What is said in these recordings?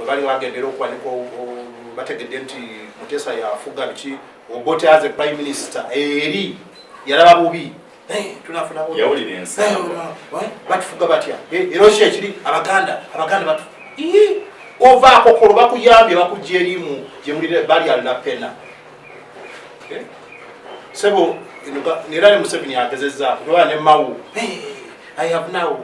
Bali bagendera okuwanika, bategedde nti Muteesa yafuga biki. Obote as a prime minister eri yalaba bubi. Tunafuna Yawulira ensambo. Batufuga batya? Era ki ekiri Abaganda batu ovaako kolo bakuyambye, bakujja erimu gyemulire bali alapena sebo. Era ne Museveni agezezaako toba ne Mawu. I have now,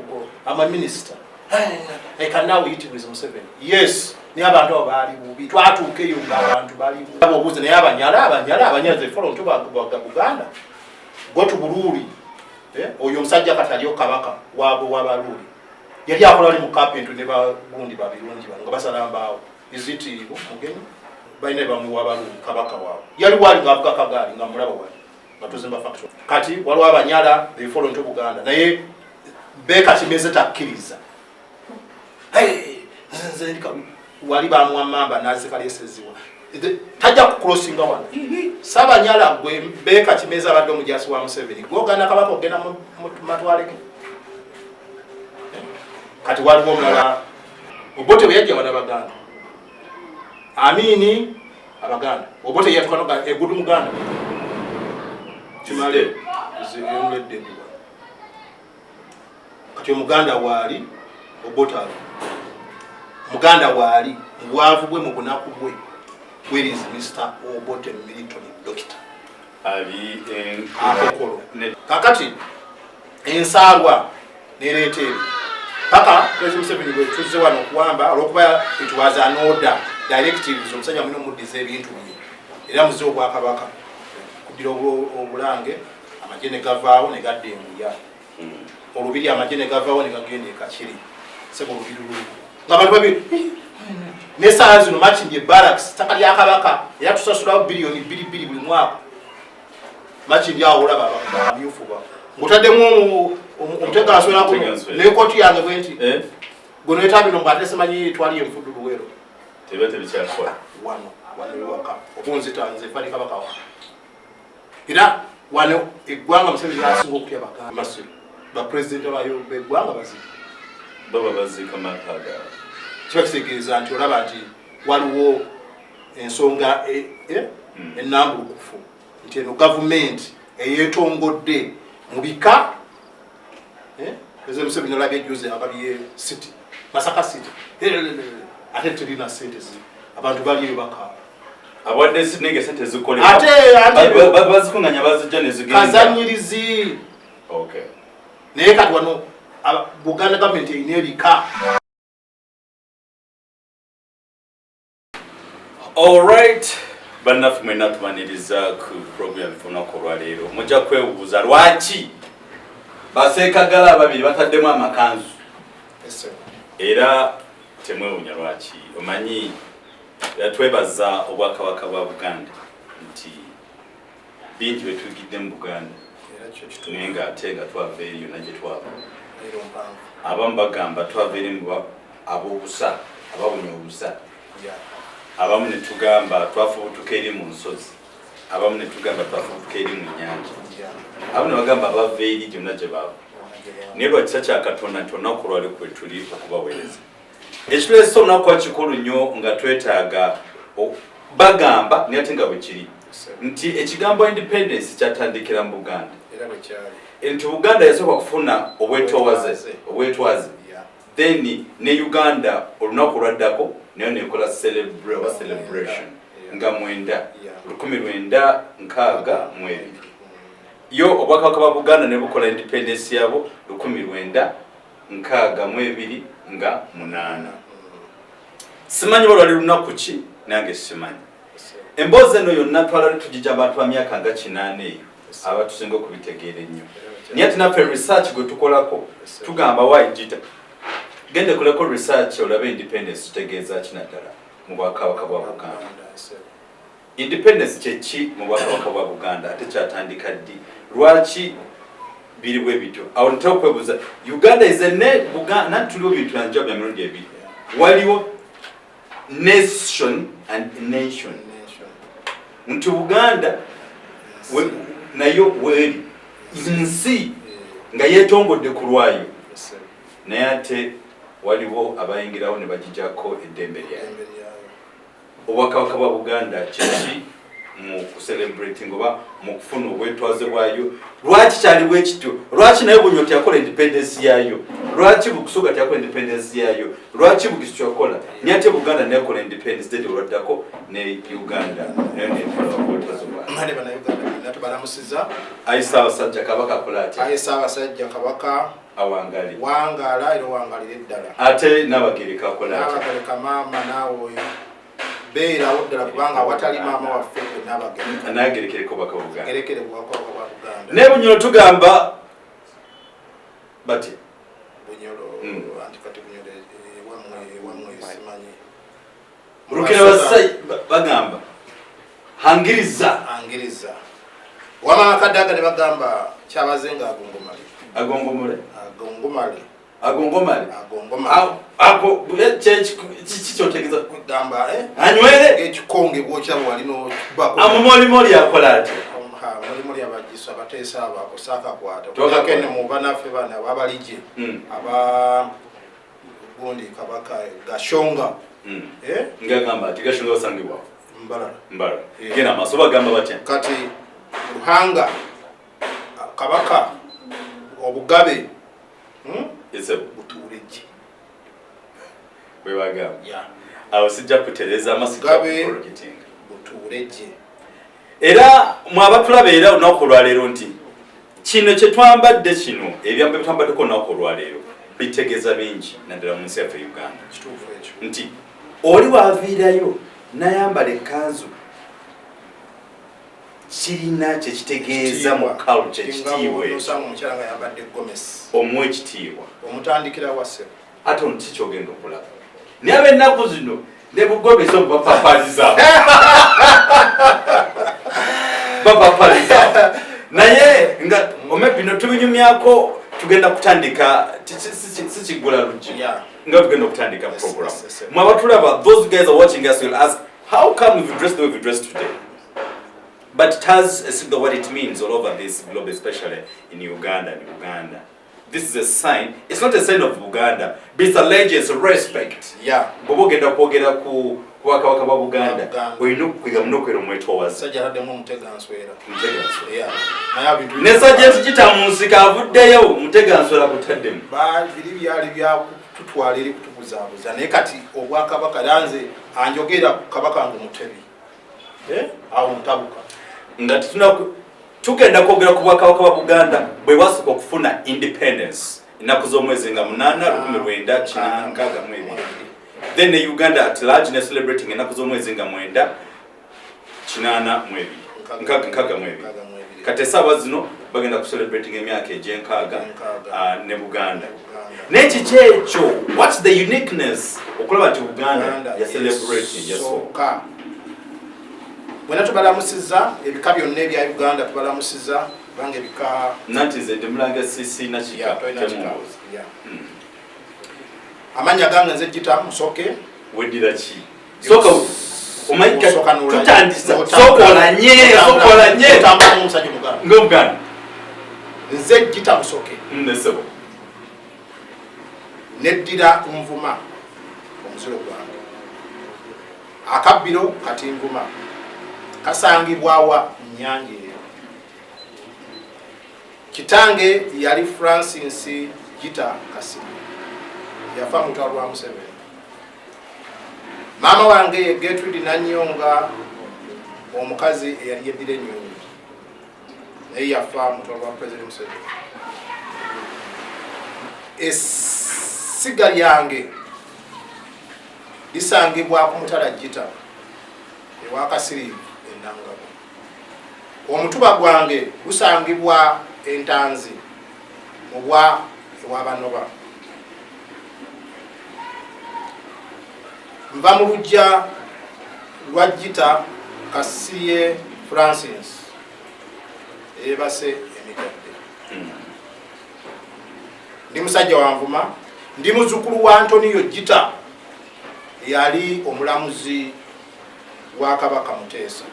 I'm a minister, I can now eat with Museveni. Yes, naye abantu abo baali bubi. Twatuuka eyo nga abantu bali obuuzi, naye Abanyala they follow nto Buganda. Go to Buruuli. Oyo omusajja kati aliyo kabaka waabwe w'Abaluuli, yali akola ali mu carpentry ne bagundi babirungi bano nga basala mbaawo. Is it Mugenyi? Balina bamuwa Abaluuli kabaka waabwe, yali wali ng'avuga kagaali nga mulaba wali nga tuzimba factory. Kati waliwo Abanyala, they follow nto Buganda, naye Beeka Kimeze takkiriza. Nze wali bamuwa mamba nazikaleseziwa, tajja kucrossinga wano. Sabanyala gwe Beeka Kimeze abadde omujasi wa Museveni, gwoganda kabaka ogenda matwaleke. Kati waliwo omulala, Obote bwe yajja wano, Abaganda, Amini Abaganda, Obote yatuka egudu Muganda kimale enledde. Kati Omuganda waali, Obote ali Muganda waali mu bwavu bwe, mu bunaku bwe. Where is Mr Obote Milton Doctor? Ali Akokolo. Kakati ensaalwa nereeta ebyo paka President Museveni bwe tuzze wano okuwamba, olwokuba it was an order, directives, omusajja mulina omuddiza ebintu bye era muze obwakabaka kuddira obulange. Amagye ne gavaawo ne gadda Embuya. Olubiri, amagye ne gavaawo ne gagenda Ekakiri. Sebo, olubiri lulu nga abantu babiri nesaawa zino Makindye Barracks, ttaka lya Kabaka, era tusasulawo biliyoni 2 2 buli mwaka. Makindye awo olaba abamyufu ba ng'otaddemu omuteganswera guno n'ekooti yange bwe nti gwe noyeta bino mbw ate simanyi twali enfudu Luwero. Teba tebikyakola. Wano wano ewaka okunzita nze fali kabaka wa era wano eggwanga Museveni asinga okutya Baganda Masiro, bapulezidenti abayo beggwanga bazibu. Baba baziika maka gaabwe. Kiba kitegeeza nti olaba nti waliwo ensonga ennambulukufu nti eno gavumenti eyeetongodde mu bika. President Museveni olabye juzi agabye city, Masaka City, ate terina sente zi abantu bali eyo bakaaba. Abawadde sinenge sente zikolebwa. Ate bazikunganya, bazijja nezigenda. Kazanyirizi. Naye kati wano Buganda gavumenti erina ebika. Alright, bannaffe mwenna tubaniriza ku program olunaku olwaleero. Mujja kwebuuza lwaki baseekagala ababiri bataddemu amakanzu. Era temwewunya lwaki. Omanyi, era twebaza obwakabaka bwa Buganda nti bingi betuyigidde mu Buganda, naye ngaate nga twava eri yonna gye twava. Abamu bagamba twava eri mu ab'obusa, ababunya obusa. Abamu ne tugamba twafubutuka eri mu nsozi, abamu ne tugamba twafubutuka eri mu nnyanja, abamu ne bagamba bava eri gyonna gye baava. Naye lwa kisa kya Katonda nti olunaku olwali kwe tuli okubaweereza. Ekituleese olunaku kwa kikulu nnyo nga twetaaga bagamba, naye ate nga bwe kiri nti ekigambo independence kyatandikira mu Buganda, nti Buganda yasooka kufuna obwetoowaze, obwetwaze, then ne Uganda olunaku olwaddako nayo nekola oba celebration nga mwenda 1962. Yo obwakabaka bwa Buganda ne bukola independence yabo 1962 nga 8. Simanyi oba lwali lunaku ki, nange simanyi. Emboozi eno yonna twalali tugija abantu ba myaka nga 80 eyo abatusinga okubitegeera ennyo, naye ate naffe research gwe tukolako tugamba waigita gende koleko research olabe independence kitegeeza ki, naddala mu bwakabaka bwa Buganda. Independence kyeki mu bwakabaka bwa Buganda, ate kyatandika ddi, lwaki biri bwe bityo? Awo ntera okwebuuza. Uganda is a Buganda, tuliwo bintu byanjawulo bya mirundi ebiri. Waliwo nation and nation, nti Buganda nayo weeri nsi nga yeetongodde ku lwayo, naye ate Waliwo abayingirawo ne bagijjako eddembe lyayo. Obwakabaka bwa Buganda kiki mu kucelebrating oba mu kufuna obwetwaze bwayo? Lwaki kyali bwe kityo? Lwaki naye Bunyoro teyakola independence yayo? Lwaki Busoga teyakola independence yayo? Lwaki Bugisu yakola, naye ate Buganda nekola independence dede olwaddako ne Uganda nayo nekola obwetwaze bwayo? Mane Bannayuganda bonna tubalamusiza. Ayi Ssaabasajja Kabaka, akola atya? Ayi Ssaabasajja Kabaka, awangali. Wangaala era owangalire ddala. Ate Nabagereka akola atya? Nabagereka maama, naawe oyo beerawo ddala, kubanga awatali maama waffe gwe Nabagereka. Nagerekereko baka Buganda. Gerekere bwakabaka bwa Buganda. Ne Bunyoro tugamba bati Bunyoro. Anti kati Bunyoro ewamwe simanyi. Rukira basai bagamba hangiriza. Angiriza wama akadaga ne bagamba kyabazenga agongomale. Agongomole. Agongomale. Agongomale. Agongomale. Ako kiki kyotegeeza? Kugamba anywere. Ekikonge bwokyaba walino. Amumolimoli akola atya? Mulimuli abagisu abateesa abo akosaakakwata. Twakakwata. Kene mu banaffe bano ababalije aba gundi kabaka Gashonga. Ngagamba ati Gashonga basangibwa Mbalala. Mbala. Genda maaso, bagamba batya? Kati Luhanga kabaka obugabe, Esebo. Butuule gye. Bwe bagamba. Ya. Awo sijja kutereeza amasijja Gabe. kuprojectinga. Butuule gye. Era mwe abatulaba era olunaku olwaleero nti kino kye twambadde, kino ebyambo byetwambaddeko olunaku olwaleero bitegeeza bingi, naddala mu nsi yaffe Uganda. Kituufu ekyo. Nti oli waaviirayo nayambala ekkanzu, kirina kyekitegeeza mu culture, ekitiibwa ekyo. Nosanga omukyala nga yambadde gomesi. Omuwa ekitiibwa. Omutandikira wasse. Ate ono kikyogenda okulaba, naye ab'ennaku zino ne bugomesi obwo bapapaliza, bapapaliza. Naye nga ome bino tubinyumyako, tugenda kutandika sikigula luggi nga tugenda okutandika program. Yes. Mwe abatulaba, those guys are watching us will ask, how come we've dressed the way we dressed today? But it has a signal what it means all over this globe, especially in Uganda and Uganda. This is a sign. It's not a sign of Buganda, but it's allegiance, respect. Bw'oba ogenda kwogera ku bwakabaka bwa Buganda, Buganda. olina okuyiga munokwera omwetoowaze. Musajja aladdemu omuteganswera. Muteganswera. Yeah. Naye ebintu Ne Sajenti kita mu nsiko avuddeyo, muteganswera kutaddemu. Biri byali byakututwala eri kutubuzaabuza, naye kati obwakabaka, era nze anjogera ku kabaka nga Omutebi. Eh? Awo ntabuka. Nga tetuna tugenda kwogera ku bwakabaka bwa Buganda bwe bwasooka okufuna independence ennaku z'omwezi nga 8 1962, then ne Uganda at large ne celebrating ennaku z'omwezi nga 9 82, 62. 62. Kati essaawa zino bagenda ku celebrating emyaka egy'enkaaga. 60. Ne Buganda. Buganda. Naye kiki ekyo? What's the uniqueness okulaba nti Buganda ya celebrating yasooka? Yasooka. Bwena tubalamusiza ebika byonna ebya Uganda, tubalamusiza kubanga ebika Nanti nze ndi mulanga sisiina kika. Ya, tolina kika. Temumbuuza. Ya. Amannya gange nze Gita Musoke. Weddira ki? Sooka omanyi. Osooka n'olanya. Tutandisa. N'otambula. Sooka olanye, sooka olanye. Otambula ng'omusajja Omuganda. Ng'Omuganda. Nze Gita Musoke. Nesebo. Neddira nvuma, omuziro gwange akabbiro kati nvuma, kasangibwawa nyanja eyo. Kitange yali Francis Gita Kasiri, yafa mu lutalo lwa Museveni. Maama wange ye Gertrude Nanyonga, omukazi eyali yeddira ennyonyi, naye yafa mu lutalo lwa President Museveni. Essiga lyange lisangibwa ku Mutala Gita ewakasiriivu Enangabo. Omutuba gwange gusangibwa Entanzi mubwa ewabanoba. Nva mu lujja lwa Gita Kasirye Francis eyebase emigadde. Ndi musajja wa nvuma, ndi muzukulu wa Antonio Gita eyali omulamuzi wa Kabaka Muteesa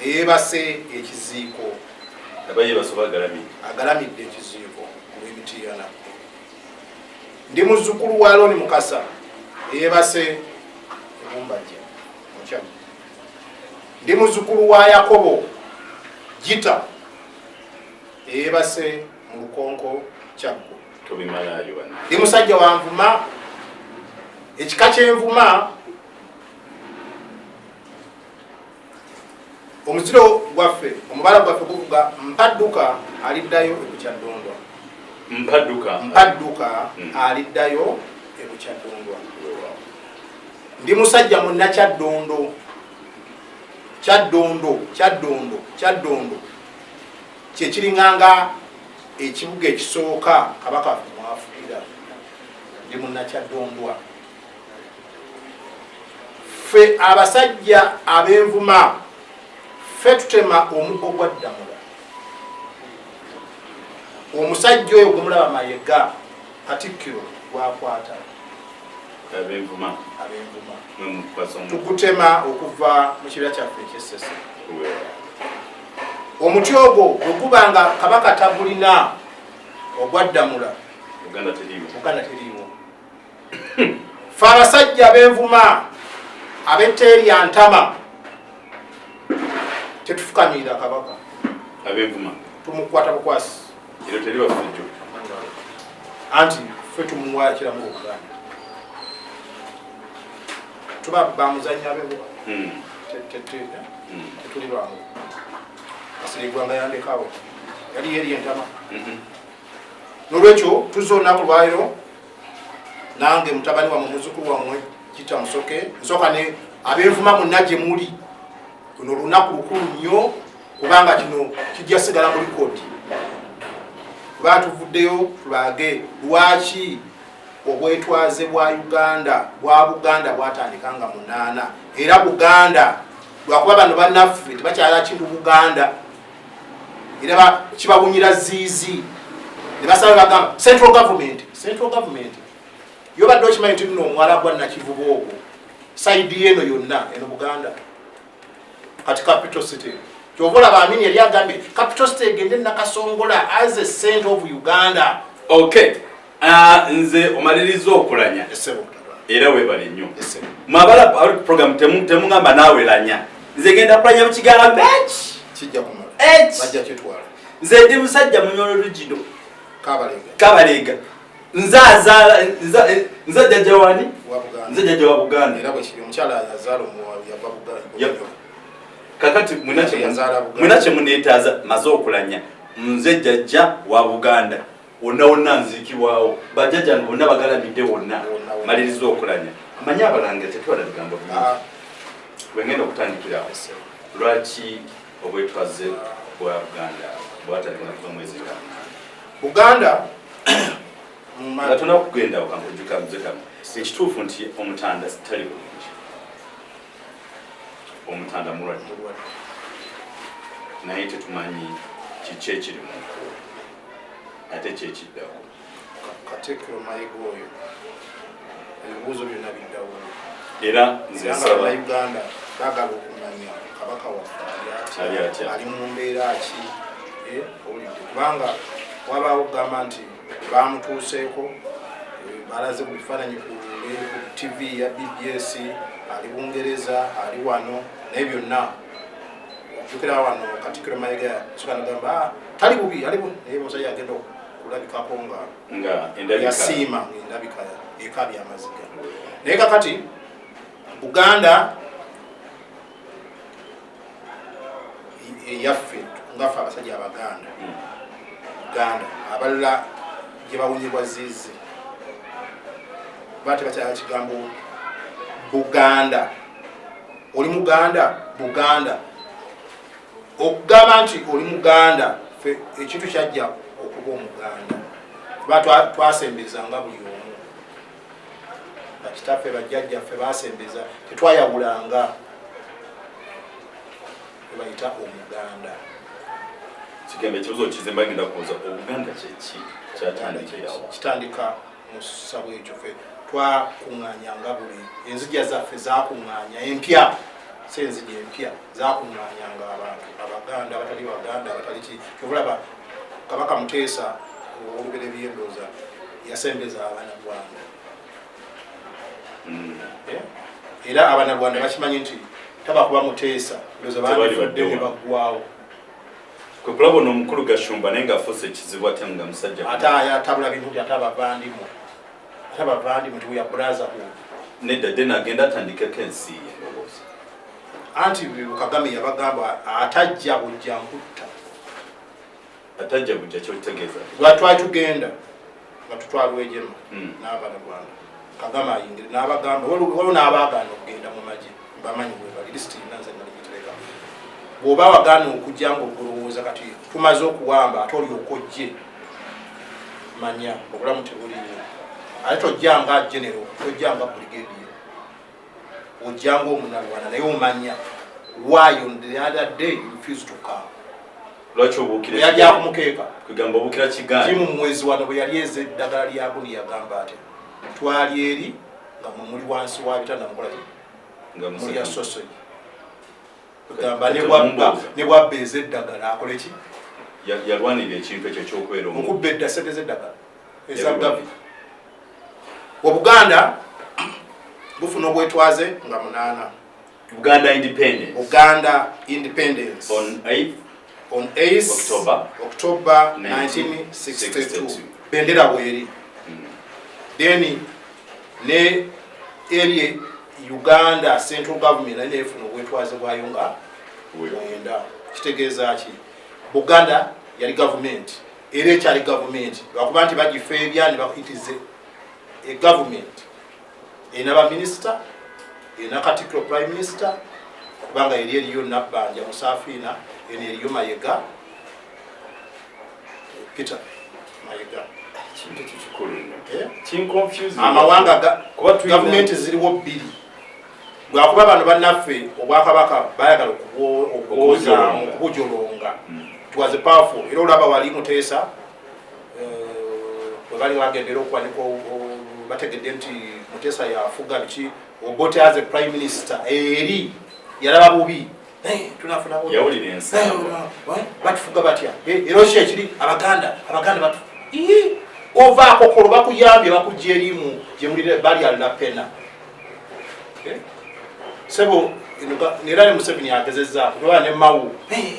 eyebase ekiziiko. Aba yeebase oba agalamidde? Agalamidde ekiziiko olw'emitiyana. Ndi muzzukulu wa Alooni Mukasa eyebase ebumbajja mukyamu. Ndi muzzukulu wa Yakobo Gita eyebase mu Lukonko Kyaggwe. Tobimalayo bana. Ndi musajja wa Nvuma, ekika ky'Envuma. Omuziro gwaffe, omubala gwaffe guvuga mpadduka aliddayo ebukyaddondwa. Mpadduka. Mpadduka aliddayo ebukyaddondwa. Ndi musajja munnakyaddondo, Kyaddondo, Kyaddondo, Kyaddondo kyekiringanga ekibuga ekisooka kabaka waffe mwafugira. Ndi munnakyaddondwa. Ffe abasajja ab'Envuma ffe tutema omuggo gwa Ddamula. Omusajja oyo gumulaba Mayega Katikkiro gwakwata. Ab'Envuma. Ab'Envuma tugutema okuva mu kibira kyaffe eky'Essese. Omuti ogwo bwe guba nga kabaka tagulina ogwa Ddamula, Buganda teriiwo. Buganda teriiwo. Ffe abasajja ab'Envuma ab'etteerya ntama tetufukamirira kabaka. Ab'Envuma tumukwata bukwasi. Ero teriba fujjo. Anti ffe tumuwa kiramu Obuganda. Tuba bamuzannya ab'Envuma. Tetuli bangu. Asirigwanga yandekawo yali yeri entama. Nolwekyo tuzze olunaku lwaliro nange mutabani wamwe muzukulu wammwe Kita Musoke nsooka ne ab'Envuma mwenna gye muli. Luno olunaku lukulu nnyo kubanga kino kijja sigala mu likodi. Kuba tuvuddeyo tulage lwaki obwetwaze bwa Uganda bwa Buganda bwatandika nga 8, era Buganda lwakuba bano bannaffe tebakyala kintu Buganda, era kibawunyira ziizi ne basaba bagamba central government, central government yobadde okimanyi nti nno omwala gwa Nakivubo ogwo sayidi eno yonna eno Buganda kati capital city. Kyova olaba Amini yali agambye capital city egende Nakasongola as a center of Uganda. Okay. Nze omaliriza okulanya era webale nnyo mwabala ali program temungamba naawe lanya. Nze genda kulanya mu kigambo kijja kumala bajja kitwala. Nze ndi musajja munyolo lugino Kabalega. Kabalega nze azaala nze jjajja wani, nze jjajja wa Buganda. Era bwe kiri, omukyala azaala omuwabi yava Buganda. Kakati mwena kye muneetaaza maze okulanya, nze jjajja wa Buganda wonna wonna nziikibwawo, bajjajjange bonna bagalamidde wonna. Maliriza okulanya amanyi abalangira tetwala bigambo bingi. Wengenda okutandikirawo, lwaki obwetwaze bwa Buganda bwatandika kuva mwezi nga Buganda nga tona kugenda okankujjuka ekituufu nti omutanda tali bulungi, omutanda mulwadde, naye tetumanyi kiki ekiri mu nkuwa ate kyekiddako. Katikkiro Mayiga oyo ebibuuzo byonna biddawo. Era nze nsaba Uganda baagala okumanya kabaka waffe ali atya, ali mu mbeera ki, owulidde, kubanga wabaawo okugamba nti bamutuuseeko, balaze ku bifaananyi ku TV ya BBS, ali Bungereza, ali wano, naye byonna ojjukira wano Katikkiro Mayiga soka nagamba tali bubi, ali bubi, naye omusajja agenda okulabikako nga yasiima ng'endabika ekabya amaziga. Naye kakati Buganda eyaffe ngaffe abasajja Abaganda, Buganda abalala gye bawunyibwa ziizi ba tebakyala kigambo Buganda. Oli Muganda, Buganda okugamba nti oli Muganda, ffe ekintu kyajja okuba Omuganda kuba twasembezanga buli omu, bakitaffe bajjajjaffe basembeza, tetwayawulanga webayita Omuganda. Kigambo ekibuzo kizimba ngenda kubuuza Obuganda kyeki kyatandikirawo? Kitandika mu ssabo ekyo ffe twakuŋŋaanyanga buli enzija zaffe zakuŋŋaanya empya, si enzija empya zakuŋŋaanyanga abantu Abaganda abatali Baganda abatali ki. Kyovulaba Kabaka Muteesa ow'olubereberye ndowooza Yasembeza Abanyarwanda. Eh? Era Abanyarwanda bakimanyi nti taba kuba Muteesa, ndowooza Tebali bandifudde ne baddewa. baggwawo. Kwe kulaba ono omukulu Gashumba, naye ng'afuuse ekizibu ate nga musajja. Ate atabula bintu nti ate abavandimwe, ate abavandimwe nti we are brotherhood. Nedda, then agenda atandikeko ensi ye, ndowooza. Anti Kagame yabagamba, atajja bujja nkutta. Atajja bujja kyokitegeeza? Lwa twali tugenda nga tutwalwa ejema n'Abanyarwanda, Kagame ayingire n'abagamba, waliwo n'abaagaana okugenda mu magye, bamanyi bwe bali, lisiti yonna nze nali gitereka. Bw'oba wagaana okujja nga ogulowooza kati tumaze okuwamba, ate olyoka ojje, manya obulamu tebuliyo. Ate tojjanga general, tojjanga brigadier, ojjanga omunalwana, naye omanya why on the other day you refuse to come. Lwaki obuukira? Yali akumukeeka. Kwegamba obuukira kigaani. Kimu mwezi wano bwe yali eza eddagala lya gundi, yagamba ati twali eri nga mwe muli wansi wa bitanda, mukola ki? Nga mulya museka. Sausage. Kugamba ne Kati bwabba omumbuuza. ne bwabba ez'eddagala akole ki? Yalwanirira ekintu ekyo ekyokubeera omu. Okubba edda sente z'eddagala eza Yabirwanira. gavi. Obuganda bufuna obwetwaze nga 8. Uganda independence. Uganda independence on 8th on 8 October October 1962. 1962. Bendera bweri. Then ne eri Uganda central government nayo nefuna obwetwaze bwayo nga 9. Kitegeeza ki? Buganda yali gavumenti, era ekyali gavumenti, lwakuba nti bagifeebya ne bakuyitize egavumenti erina baminisita, erina Katikiro, prime minister, kubanga eri eriyo Nabbanja Musafiina, eno eriyo Mayega, Peter Mayega. Kintu ekyo kikulu nnyo. Eh? Kinconfuse. Amawanga Kuba tulina- gavumenti ziriwo bbiri, lwakuba bano bannaffe obwakabaka bayagala okubwozaamu, Okubujolonga. okubujolonga. It was powerful. Era olaba wali Muteesa, bwe bali bagendera okuwanika, bategedde nti Muteesa yafuga biki. Obote as a prime minister eri yalaba bubi. Eh, tunafuna bubi. Yawulira ensambo. Eh, batufuga batya? Eh, era ki ekiri Abaganda, Abaganda batu. Ii, ovaako kolo bakuyambye, bakujja erimu gyemulire balya lapena. Eh? Sebo era ne Museveni agezezaako toba ne Mawu. "Hey,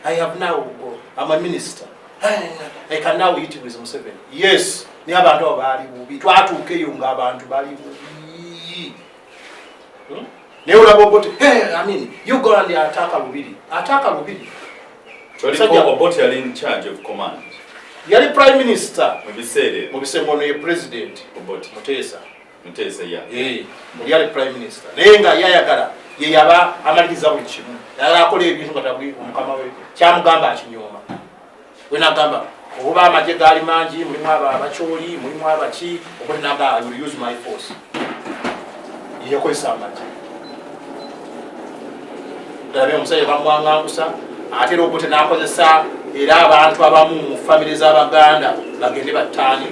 I have now go. I'm a minister. Hey, I can now eat with Museveni." Yes, naye abantu abo baali bubi. Twatuuka eyo ng'abantu bali bubi. Naye olaba Obote, "Hey, I mean, you go and attack Lubiri." Attack Lubiri. Oliko. Obote yali in charge of command. Yali prime minister. Mu biseera ebyo. Mu bisengono ye president. Obote. Muteesa. Muteesa ya. Eh, oli ali prime minister. Naye nga yayagala ye yaba amaliriza buli kimu. Yagala akola ebintu nga tabuli omukama we kyamugamba akinyooma. We nagamba oba amagye gaali mangi, mulimu abo Abakyoli, mulimu abaki, Obote nagamba, "I will use my force." Ye yakozesa amagye. Ddala omusajja bamwangangusa, ate era Obote n'akozesa era abantu abamu mu famire z'Abaganda bagende battaani.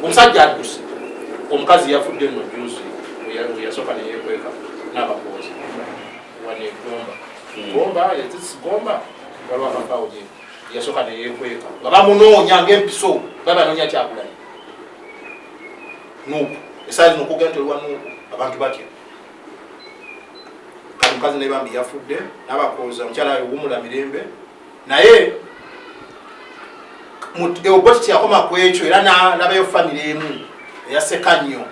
Omusajja adduse, omukazi yafudde nno juzi, we yasooka neyekweka n'Abakoozi wane Gomba. Gomba, yes, Gomba waliwo akafaawo gye yasooka neyekweka nga bamunoonya ng'empiso, babanoonya Kyagulanyi. NUP esaazi zino okugenda nti oliwa NUP, abantu batya. Kati mukazi naye bambi yafudde n'Abakooza, omukyala ayo wumula mirembe. Naye Obote kyakoma ku ekyo, era nalabayo famire emu eyasekannyo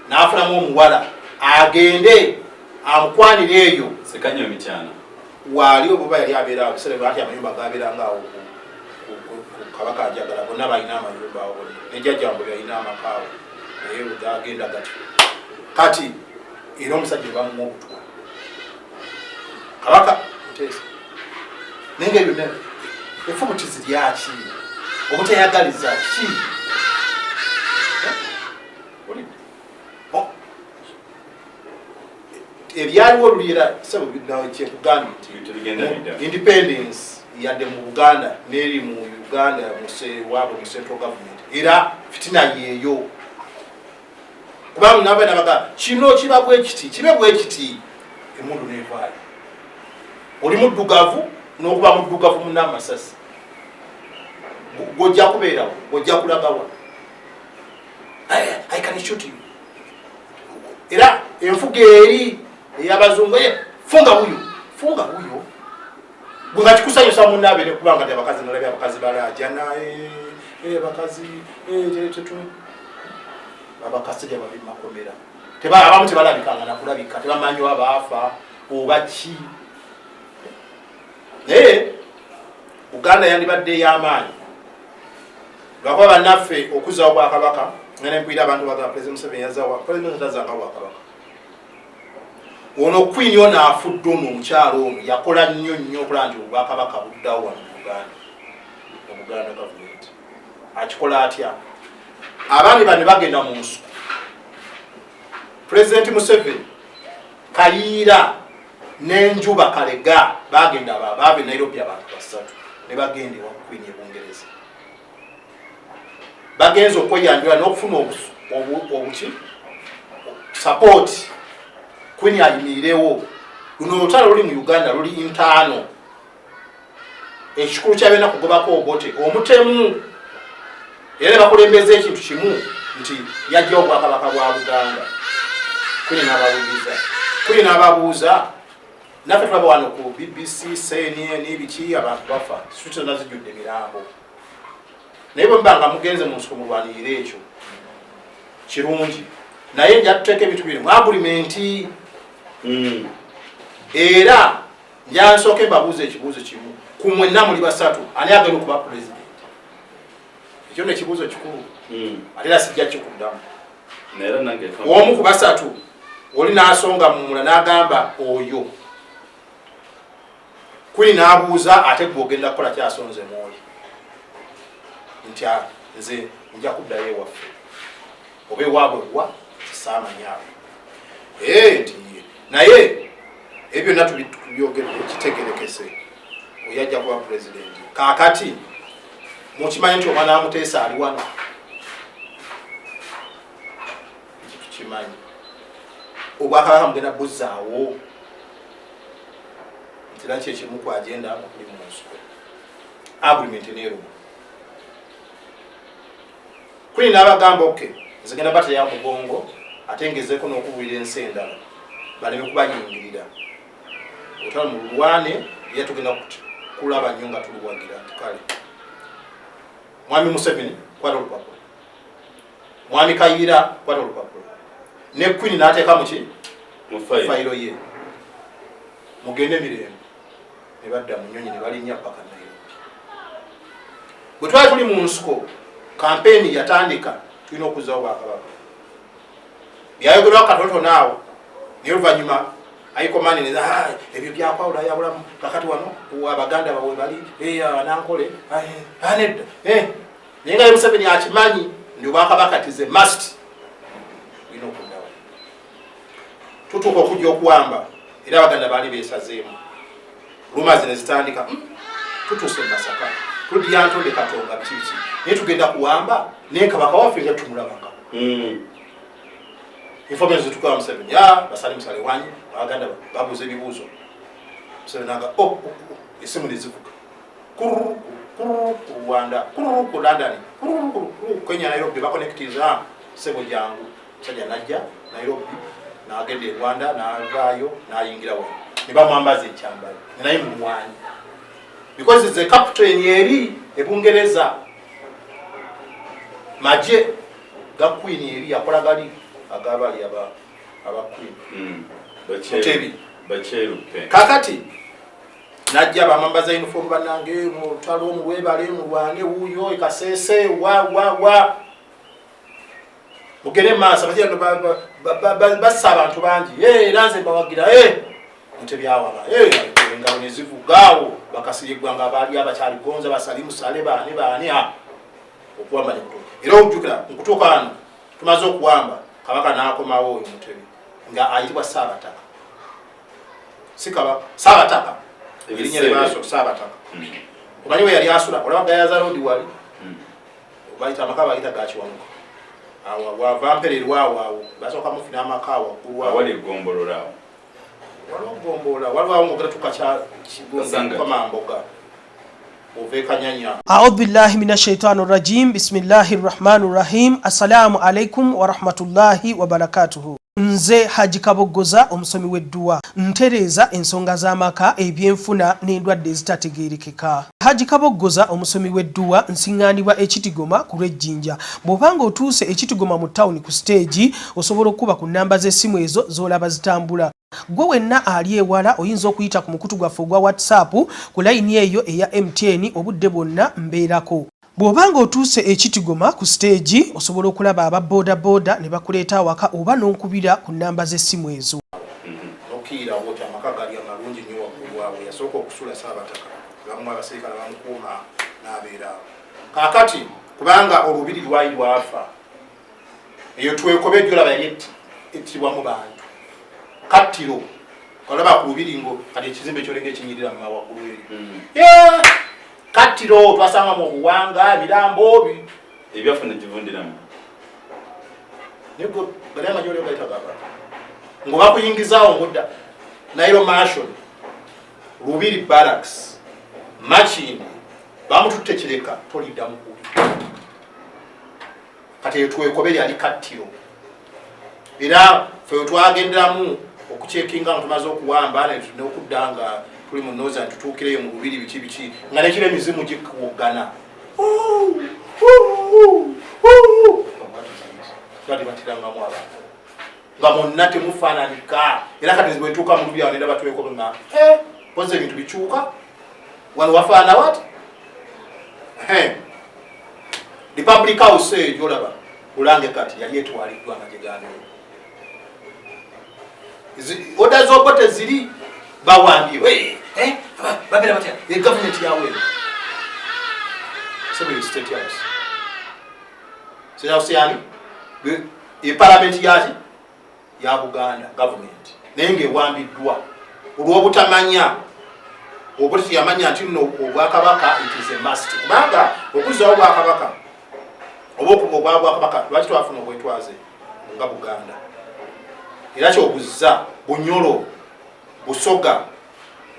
n'afunamu omuwala agende amukwanire eyo. Sekanyo Mityana. Waali oba yali abeera awo biseera bwe, ati amayumba gabeeranga awo ku Kabaka Njagala, bonna balina amayumba awo bonna, ne jjajjambo yalina amaka awo, naye gagenda gatyo. Kati era omusajja bamuwa obutwa, Kabaka Muteesa, naye nga byonna efubutizi lyaki, obutayagaliza ki? Eh? Oh. Ebyaliwo luli era kyekugambye nti independence yadde mu Buganda neri mu Uganda waabwe mu central government, era fitina yeeyo, kubanga nabaana baga kino kiba bwe kiti, kibe bwe kiti, emundu nevaayo. Oli muddugavu n'okuba muddugavu muna amasasi gojja kubeerawo, gojja kulagawa. I can shoot you. Era enfuga eri ey'abazungu, funga wuyo, funga wuyo. Gwe nga kikusanyusa munnaabere kubanga ti abakazi nalabye abakazi balaajana, abakazi tetu abakasajja babi makomera, abamu tebalabikanga nakulabika, tebamanyi oba baafa oba ki. Naye Buganda yandibadde ey'amaanyi lwakuba bannaffe okuzzawo bwakabaka, nga nempwira abantu bagamba President Museveni yazzawo. President Museveni tazzanga bwakabaka. Ono queen ono afudde, ono omukyalo ono yakola nnyo nnyo okulaba nti obwakabaka buddawo wano mu Buganda. Mu Buganda gavumenti akikola atya? Abaami bano bagenda mu nsiko. President Museveni, Kayiira n'Enjuba Kalega bagenda, baava e Nairobi, abantu basatu ne bagenda ewa queen e Bungereza. Bagenza okweyanjula n'okufuna obuki support, queen ayimirirewo. Luno olutalo luli mu Uganda luli internal. Ekikulu kyabyonna kugobako Obote omutemu, era ne bakulembeza ekintu kimu nti yajjawo obwakabaka bwa Buganda. Queen n'abawuliriza, queen n'ababuuza, naffe tulaba wano ku BBC, CNN, biki, abantu bafa, street zonna zijjudde mirambo, naye bwe muba nga mugenze mu nsiko mulwanirire ekyo kirungi, naye nja tuteeka ebintu biri mu agreement. Era nja nsooke mbabuuza ekibuuzo kimu. Ku mwenna muli basatu, ani agenda okuba pulezidenti? Ekyo nno ekibuuzo kikulu. Ate era sijja kikuddamu. Era nange. Omu ku basatu oli n'asonga mumula n'agamba oyo. Queen n'abuuza, ate gwe ogenda kukola kyasonze mwoli? Nti, "Ah, nze nja kuddayo ewaffe oba ewaabwe wa kisaamanyi awo." Nti ye naye ebyo byonna tubyogedde, kitegerekese oyo ajja kuba pulezidenti. Kaakati mukimanyi nti omwana wa Muteesa ali wano, tukimanyi. Obwakabaka mugenda buzzaawo, nti era kyekimu ku agenda nga tuli mu nsiko. Agreement neeruma. Queen n'abagamba, "Okay, nze genda bateya mugongo, ate ngezeeko n'okubulira ensi endala baleme kubayingirira. Otalo mu lulwane, era tugenda kulaba nnyo nga tuluwagira." Nti kale, Mwami Museveni, kwata olupapula. Mwami Kayiira, kwata olupapula. Ne queen n'ateeka muki? Mu fayiro. Fayiro ye. Mugende mirembe. Ne badda mu nyonyi ne balinnya paka Nairobi. Bwe twali tuli mu nsiko, kampeeni yatandika, tulina okuzzawo bwakabaka. Byayogerwa katonotono awo, naye oluvannyuma aikomani ne, "Ah, ebyo byakwawula yabulamu. Kakati wano abaganda bawe bali anankole." Ah, nedda. Naye nga ye Museveni akimanyi ndi obwakabaka tize must olina okuddawo. Tutuuka okujja okuwamba, era abaganda baali beesazeemu. Rumours ne zitandika, tutuuse mu Masaka, tudya Ntonde, Katonga, biki biki, naye tugenda kuwamba, naye kabaka waffe nga tumulabanga. Information zitukawa Museveni, ya basali musale wanyi abaganda babuuza ebibuuzo. Museveni aga, oh, oh, oh. Esimu nezivuga kururu kururu ku Rwanda, kururu ku London, kururu kururu Kenya, Nairobi, bakonekitiza, sebo jangu. Musajja najja Nairobi, nagenda e Rwanda, navaayo nayingira wano ne bamwambaza ekyambalo, naye mulwanyi because the captain eri ebungereza maje ga queen eri yakola gali agabali aba queen. Mutebi. Bakyerupe. Kakati najja bamambaza uniform, bannange mulutalo mulwebale mulwane, wuuyo ekasese wa wa wa mugende maaso. Abasajja bassa abantu bangi. Era nze mbawagira. Mutebi awaba engalo nezivugaawo, bakasirye eggwanga abaali abakyaligonza basali musale baani baani okuwamba nekutuuka. Era okujjukira nkutuuka wano tumaze okuwamba kabaka, n'akomawo oyo Mutebi nga ayitibwa Saabataka, si kabaka, Saabataka erinnya lyebaaso Saabataka. Omanyi we yali asula? Olaba Gayaza Road wali bayita amaka bayita Gakiwanuka, awo wava mpererwa awo awo basooka mufuna amaka awo waggulu awo. Awali eggombolola awo. Waliwo gombola, waliwo awo ngogera tuka kya Kasanga. Kikomamboga. Ova ekanyanya. Audhu billahi min ashaitani rajim. Bismillahi rahmani rahim. Assalamu alaikum warahmatullahi wabarakatuhu. Nze Haji Kaboggoza, omusomi w'edduwa, ntereeza ensonga z'amaka, ebyenfuna n'endwadde ezitategeerekeka. Haji Kaboggoza, omusomi w'edduwa, nsiŋŋaanibwa Ekitigoma ku lw'Ejjinja. Bw'obanga otuuse Ekitigoma mu tawuni ku siteegi, osobola okukuba ku nnamba z'essimu ezo z'olaba zitambula. Gwe wenna ali ewala oyinza okuyita ku mukutu gwaffe ogwa WhatsApp ku layini eyo eya MTN, obudde bwonna mbeerako. Bw'obanga otuuse Ekitigoma ku siteegi, osobola okulaba aba boodabooda ne bakuleeta awaka oba n'onkubira ku nnamba z'essimu ezo. Nokiira oti amaka gali amalungi nnyo waggulu awo yasooka okusula Saabataka, bamuwa abaserikale bamukuuma n'abeera awo. Kaakati kubanga olubiri lwali lwafa, eyo twekobe gyolaba yali ettibwamu bantu kattiro olaba ku lubiri ngo kati ekizimbe kyolenga ekinyirira mu waggulu eri. Kattiro twasangamu obuwanga, emirambo. Ebyaffe negivundiramu. Nego bali amajoli gaita gaba ngo bakuyingizaawo ngodda Nile Mansion, Lubiri Barracks, Makindye bamututte Kireka, tolidda mukulu. Kati eyo twekobe lyali kattiro, era fe twagenderamu okucekinga nga tumaze okuwamba n'okudda nga tuli mu Northern, tutuukireyo mu lubiri biki biki, nga nekiro emizimu gikuwogana, bali batirangamu abantu nga monna temufaananika. Era kati bwentuuka mu lubiri awo nenda batwekobe nga pozi ebintu bikyuka wano wafaana wati. Republic House eyo gyolaba Bulange kati yali etwaliddwa amagye ga order z'Obote ziri bawambye babeera batya egavumenti yaweero. Sebe State House, State House yani epalamenti yaki ya Buganda gavumenti, naye ngaewambiddwa olw'obutamanya. Obote teyamanya nti nno obwakabaka it is a must, kubanga okuzzawo obwakabaka oba obwa bwakabaka, lwaki twafuna obwetwaze nga Buganda? Era kyobuzza Bunyolo, Busoga,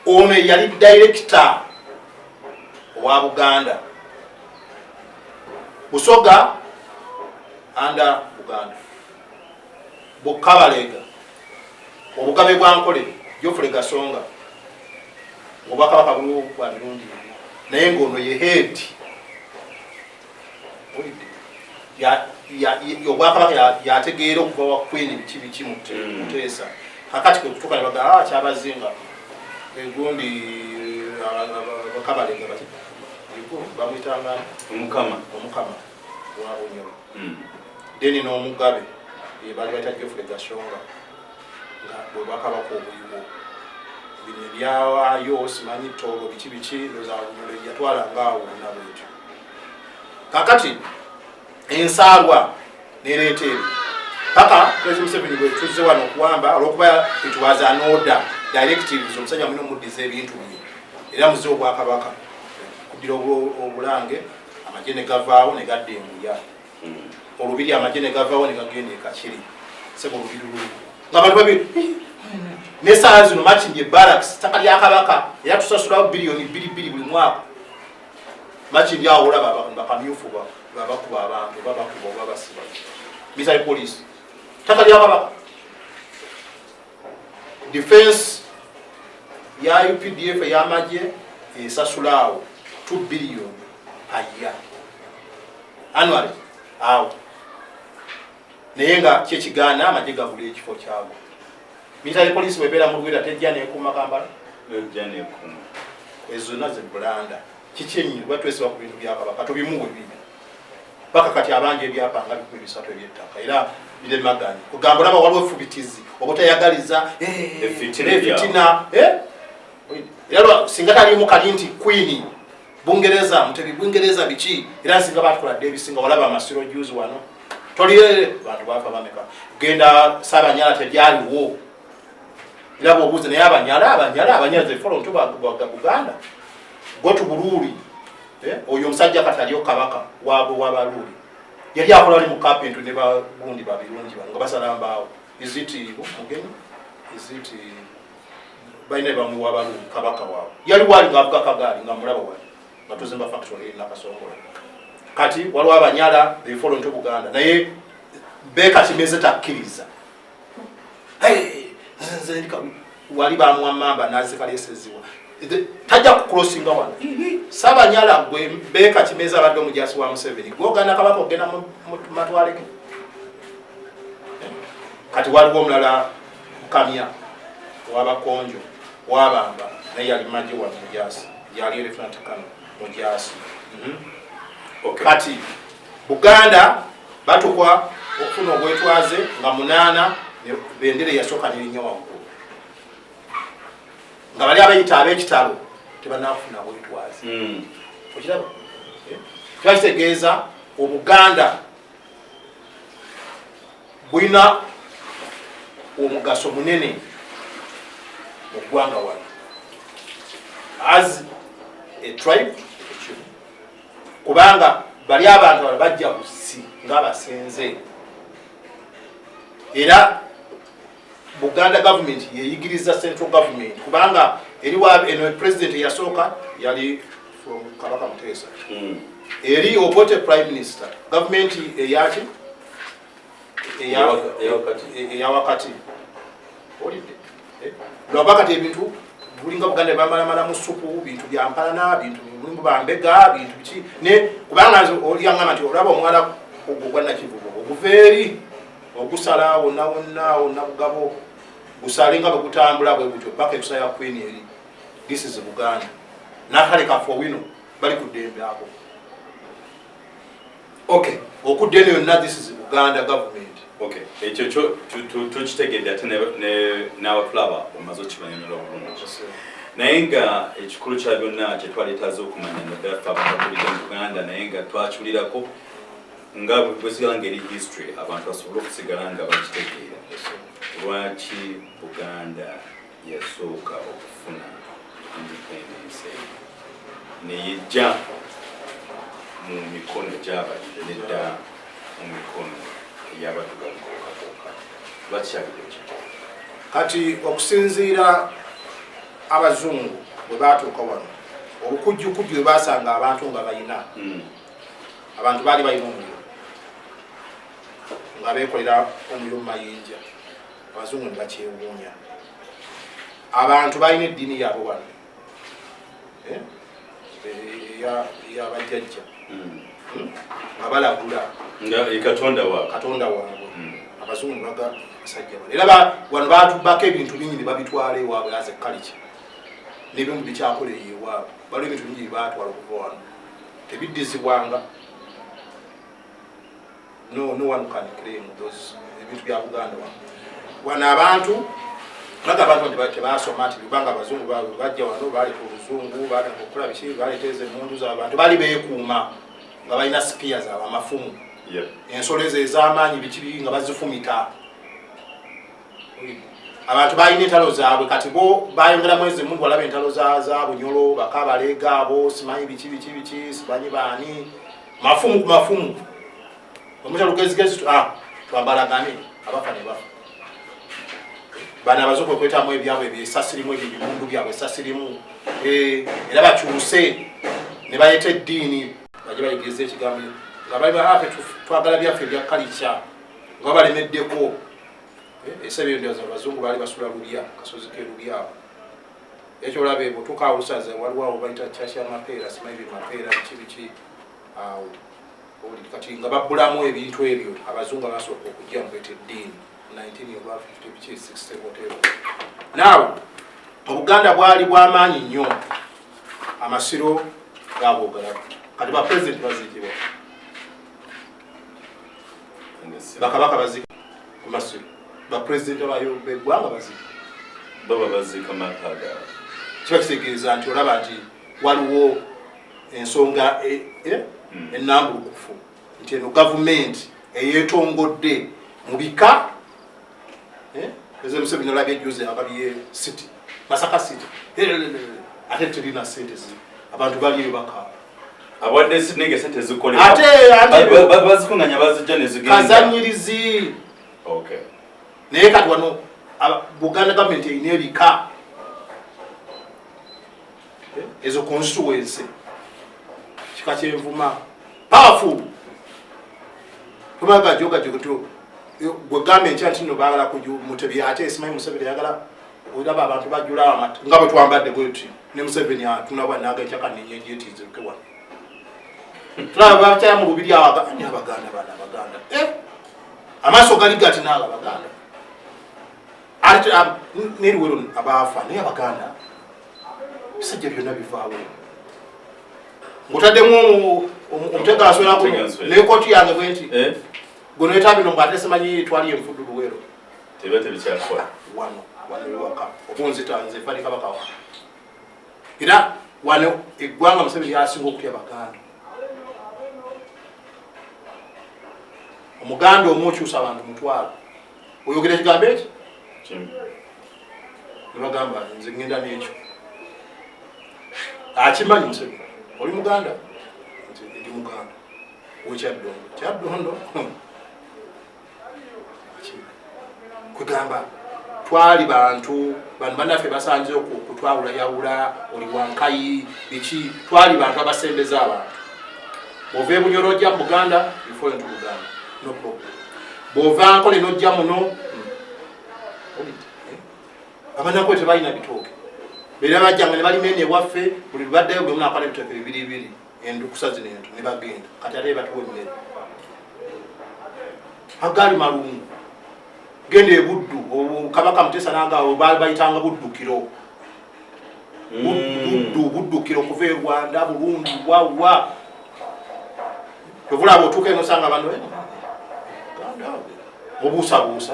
ono yali director owa Buganda, Busoga under Buganda, Bukabalega, obugabe bwa Nkole, Geoffrey Gasonga, obwakabaka buliwo bwa mirundi ebiri, naye ngaono ye head obwakabaka, yategeera okuva wa Queen biki biki Muteesa. Kakati kwe kutuuka ne bagaa, ah, Kyabazinga egundi Bakabalega bati bamwyitanga Omukama. Omukama wa Bunyoro. Then n'omugabe bali bayita Geoffrey Gashonga, nga bwe bwakabaka obuliwo. Bino ebyawaayo simanyi Tooro biki biki, ndoza Bunyoro yatwala ngaawo wonna bwetyo. Kakati ensaalwa nereeta ebyo paka President Museveni bwe tuzze wano okuwamba, olwokuba it was an order, directives, omusajja mulina omuddiza ebintu bye era muze obwakabaka kuddira Obulange. Amagye ne gavaawo ne gadda Embuya. Olubiri amagye ne gavaawo ne gagenda Ekakiri. Sebo, olubiri lulu nga bantu babiri nesaawa zino Makindye Barracks ttaka lya Kabaka, era tusasulawo biliyoni 2.2 buli mwaka. Makindye awo olaba bakamyufu babakuba abantu oba bakuba oba basiba military police, ttaka lya Kabaka. Defense ya UPDF ey'amagye esasula awo 2 billion per year annually awo, naye nga kyekigaana amagye gagula ekifo kyago. Military police bwebeera mu Lwera tejja nekuuma Kampala? Ejja nekuuma. Ezo zonna ze bulanda. Kiki ennyo lwa twesiba ku bintu bya Kabaka? Tubimuwe bibi paka kati abanja ebyapa nga 300 ebyettaka era biremaganye. Kugamba olaba waliwo efubitizi obutayagaliza Effitina. Efitina. Era singa talimu kali nti Queen Bungereza, Mutebi Bungereza biki, era singa batukola dde ebisinga. Walaba amasiro juzi wano tolire bantu bafa bameka? Genda Saabanyala tebyaliwo, era bwobuuza naye Abanyala, Abanyala, Abanyala they follow nto Buganda. Go to Buruuli, oyo omusajja kati aliyo kabaka waabwe w'Abaluuli, yali akola ali mu carpentry ne bagundi babirungi bano nga basala mbaawo. Is it Mugenyi? Is it balina bamuwa Abaluuli? Kabaka waabwe yali waali ng'avuga kagaali nga mulaba wali. Nga tuzimba factory eri Nakasongola. Kati waliwo Abanyala, they fall into Buganda, naye Beka Kimeze takkiriza. Hey, nze wali bamuwa mamba nazikaleseziwa, tajja kucrossinga wano. Sabanyala gwe Beka Kimeze abadde omujasi wa Museveni, gwoganda Kabaka ogenda mu matwale ge. Kati waliwo omulala Kamya owabakonjo wabamba, naye yali maje wa mujasi, yali lieutenant colonel mujasi. Kati Buganda batukwa okufuna obwetwaze nga 8, bendera eyasooka nerinnya waggulu nga bali abayita ab'ekitalo tebanafuna bwetwaze. Okiraba? Eh? Kiba kitegeeza Obuganda bulina omugaso munene mu ggwanga wano as a tribe ekimu, kubanga bali abantu bano bajja busi ng'abasenze, era Buganda government yeyigiriza central government, kubanga eriwa eno president eyasooka yali from Kabaka Muteesa. Eri Obote prime minister, government eyaki eyawakati olidde. Eh? Lwaba kati ebintu bulinga Buganda bamalamala mu supu, bintu byampalana, bintu mulimu bambega, bintu biki, ne kubanga nze olyaŋŋamba nti olaba omwala ogwo gwa Nakivubo oguva eri ogusala wonna wonna wonna Bugabo, gusale nga bwe gutambula bwe gutyo paka ekusa ya Queen eri. This is Buganda. Nakale kafo wino bali ku ddembe ako. Okudda eno yonna, this is Buganda government. Okay, ekyo kyo tukitegedde, ate n'abatulaba omaze okibanyonyola obulungi, naye nga ekikulu kya byonna kyetwaleetaaza okumanya naddala ffe abatakulidde mu Buganda naye nga twakiwulirako nga bwesigala nga eri history, abantu basobole okusigala nga bakitegeera lwaki Buganda yasooka okufuna independence eyo neyejja mu mikono gy'abalinde nedda mu mikono ey'abaddugavu kokka. Lwaki kyabadde ki? Kati okusinziira abazungu bwe batuuka wano, obukujjukujju bwe basanga abantu nga balina, abantu baali balina omuliro nga beekolera omuliro mu mayinja. Abazungu ne bakyewuunya. Abantu balina eddiini yaabwe wano, eh? Eyabajjajja nga balagula. Nga katonda waabwe. Katonda waabwe. Abazungu ne baga abasajja bano, era wano batubako ebintu bingi ne babitwala ewaabwe as a culture, n'ebimu bikyakola eyo ewaabwe. Waliwo ebintu bingi byebatwala okuva wano tebiddizibwanga. No, no one can claim those ebintu bya Buganda wano. Wano abantu baga abantu nti tebasoma, nti kubanga abazungu bajja wano baleeta oluzungu, batandika okukola biki, baleeta ezo emundu z'abantu bali beekuuma nga balina spears, abo amafumu, ensolo ezo ez'amaanyi, biki biki, nga bazifumita. Abantu balina entalo zaabwe. Kati bo bayongeramu ezo emundu. Walaba entalo za Bunyolo, bakabaleega abo, simanyi biki biki biki, simanyi baani, mafumu ku mafumu, omuta lugezigezi, ah, twambalagane, abafa ne bafa. Bano abazungu okwetamu ebyabwe ebyesasirimu, ebyo ebimundu byabwe esasirimu. Eh, era bakyuse ne bayeta eddiini, bajje bayigiriza ekigambo nga bali afe twagala byaffe ebya kalica nga balemeddeko. Ese ebyo abazungu baali basula Lubya, kasozi ke Lubya awo. Ekyolaba ebwo tuka olusaza, waliwo awo bayita kyakya Mapeera, simanyi bye Mapeera biki biki awo. Oli kati nga babbulamu ebintu ebyo. Abazungu abasooka okujja mukweta eddiini 19 oba 50 biki 60 whatever. Now Obuganda bwali bwamaanyi nnyo, amasiro gaboogalabu. Kati ba president baziikibwa, bakabaka baziika ku masiro, bapulezidenti abayo beggwanga baziika. Baba baziika maka gaabwe. Kiba kitegeeza nti olaba nti waliwo ensonga ennambulukufu nti eno gavumenti eyeetongodde mu bika. President Museveni olabye juzi agabye city, Masaka City, ate terina sente zi abantu bali eyo bakaaba. Awadde sinenge sente zikolebwa. Ate ate bazikunganya, bazijja nezigenda. Kazanyirizi. Naye kati wano Buganda gavumenti erina ebika, ezo constituency. Kika kyenvuma powerful. Kubaga joga jogo gwe gamba enkya nti no baagala Mutebi ate simanyi Museveni ayagala olaba abantu bajjula amata nga bwe twambadde bwe tuti ne Museveni atunabwa naga ekyaka nenyejeetiiziruke wano tulaba bakyala mu lubiri awo ani abaganda bana abaganda eh? Amaaso gali gati naago abaganda ate neriwero abaafa naye abaganda ebisajja byonna bivaawo ng'otaddemu omutega aswera kuno nekooti yange bwenti eh? Gwe bino mbw ate simanyi twali enfudu Luwero teba tebikyakola wano wano ewaka okunzita nze fali kabaka wa era wano eggwanga Museveni lyasinga okutya baganda. Omuganda omu okyusa abantu mutwalo oyogera ekigambo eki nebagamba nze ngenda n'ekyo akimanyi Museveni oli muganda nti ndi muganda wekyaddondo kyaddondo kwegamba twali bantu bano bannaffe basanze okutwawulayawula oli wankayi biki twali bantu abasembeza abantu. Bw'ova e Bunyoro ojja mu Buganda, you fall into Buganda, no problem. Bw'ova Nkole n'ojja muno, abanankole tebalina bitooke era bajjanga ne balima eno ewaffe buli lubaddeyo gwe munakwata ebitooke bibiri bibiri endukusa zino ento ne bagenda kati ate batuwa emmere agaali malungu genda ebuddu kabaka Mutesa nanga bayitanga buddukiro buddu buddukiro kuva e Rwanda Burundi wawa kyovulaba otuuka eno osanga bano mubuusabuusa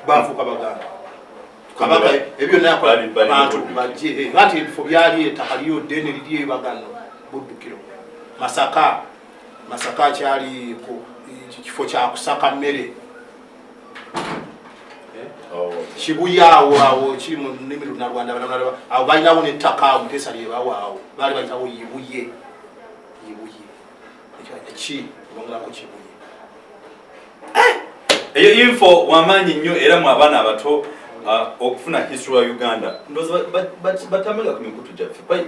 bafuuka baganda kabaka ebyo byonna yakola bantu bajje anti ebifo byali ettaka liyo ddene liri ebagano buddukiro Masaka Masaka kyali kifo kya kusaka mmere Kibuye awo awo kiri mu nnimi Lunarwanda awo balinawo n'ettaka awo Muteesa lyebawa awo baali bayitawo Yibuye Yibuye ki bongerako Kibuye. Eyo info wamaanyi nnyo era mu abaana abato okufuna history wa Uganda ndowooza batambulira ku mikutu gyaffe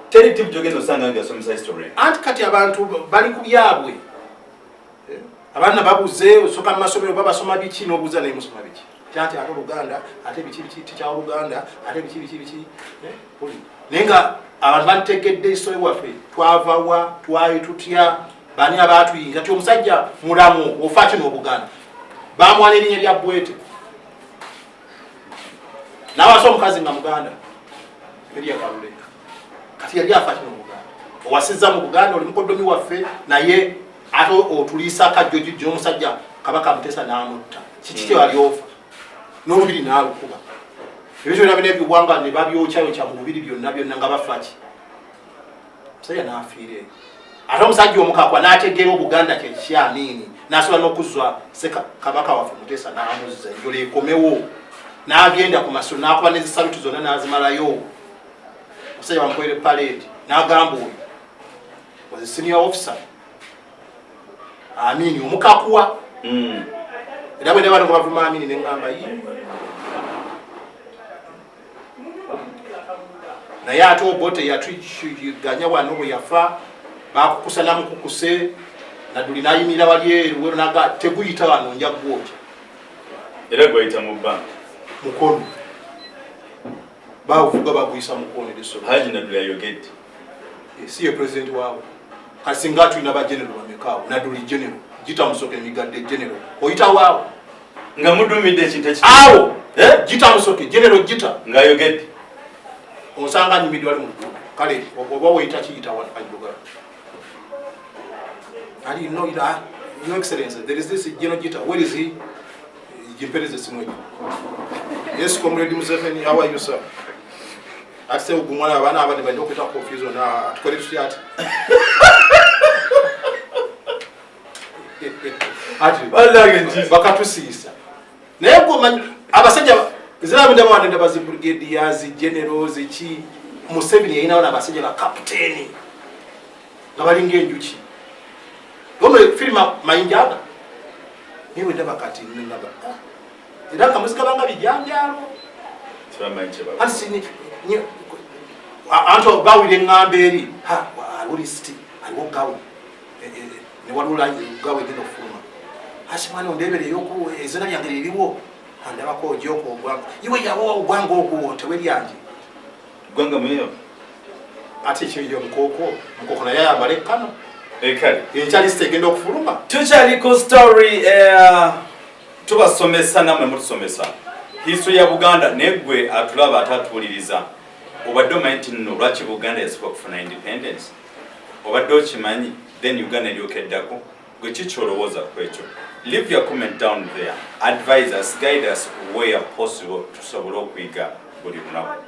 teri tv gyogenda osanga nga esomesa history. Anti kati abantu bali ku byabwe abaana babuze osoka mu masomero babasoma biki n'obuuza naye musoma biki kyanti ate oluganda ate biki biki tikya oluganda ate biki biki biki naye nga abantu bantegedde history waffe twavawa twali tutya bani abatuyinga ti omusajja mulamu ofa ki n'obuganda bamwana erinnya lya Bwete nawasa omukazi nga muganda Eria Kalule kati yali afa ki n'obuganda owasizza mu Buganda oli mukoddomi waffe naye ate otuliisa akajjojijjo n'omusajja kabaka Mutesa n'amutta kiki kyewali ofa n'olubiri n'alukuba ebintu byonna bina ebiwanga ne babyokyayokya mu lubiri byonna byonna nga bafa ki omusajja n'afiira eyo ate omusajja omukakwa n'ategeera obuganda kyekiki Amiini n'asobola n'okuzza kabaka waffe Mutesa n'amuzza enjola ekomewo n'agenda ku masiro n'akuba nezisaluti zonna n'azimalayo omusajja bamukolere paleedi n'agamba oyo was a senior officer Amini omukakuwa era bwe ndaba nga bavuma Amini ne ŋŋamba yi naye ate Obote yatuganya wano bwe yafa bakukusa namukukuse Nadduli nayimirira wali eruwero naga teguyita wano nja gwokya era gwayita mu bbanga mukono bavuga baguyisa mukono Haji Nadduli ayogedde si ye president waabwe kati singa tulina ba general bamekaawo Nadduli general Gita Musoke emigadde general oyita waawo nga mudumidde ekintu awo Gita Musoke general Gita ng'ayogedde osanga anyumiddwa ali mu ggulu kale oba weyita kiyita wano kajugala ali no ila your excellency there is this general Gita where is he jimpereze simu eyo yes comrade Museveni how are you sir ate ogumwana abaana abandi balina okweta confusion tukole tutya ati ati bakatusiisa naye gwomanyi abasajja ziraba ndaba wano ndaba zi brigadiers generals ki Museveni yalinawo n'abasajja ba kapiteeni nga balinga enjuki ono firima mayinja aga naye bwe ndaba kati ngamba era nga muzigabanga bijanjaalo anti bawulira eŋŋamba eri lisiti Aliwo gawo newaliwo gawo egenda okufuluma. Asi mwana ondebere yoku ezina lyange liriwo. Andabako ojoko ogwanga. Iwe yawo ogwanga ogwo teweryanje. Gwanga mweyo. Ate ekyo mukoko, mukoko naye ayambala ekkano. Ekale. Ekyali sitegenda okufuluma. Tukyaliko story tubasomesa namwe mutusomesa. History ya Buganda negwe atulaba atatuwuliriza. Obadde omanyi nti nno lwaki Buganda yasooka okufuna independence? Obadde okimanyi then Uganda eryoka eddako. Gwe kiki olowooza ku ekyo? Leave your comment down there. Advise us, guide us where possible tusobole okuyiga buli lunaku.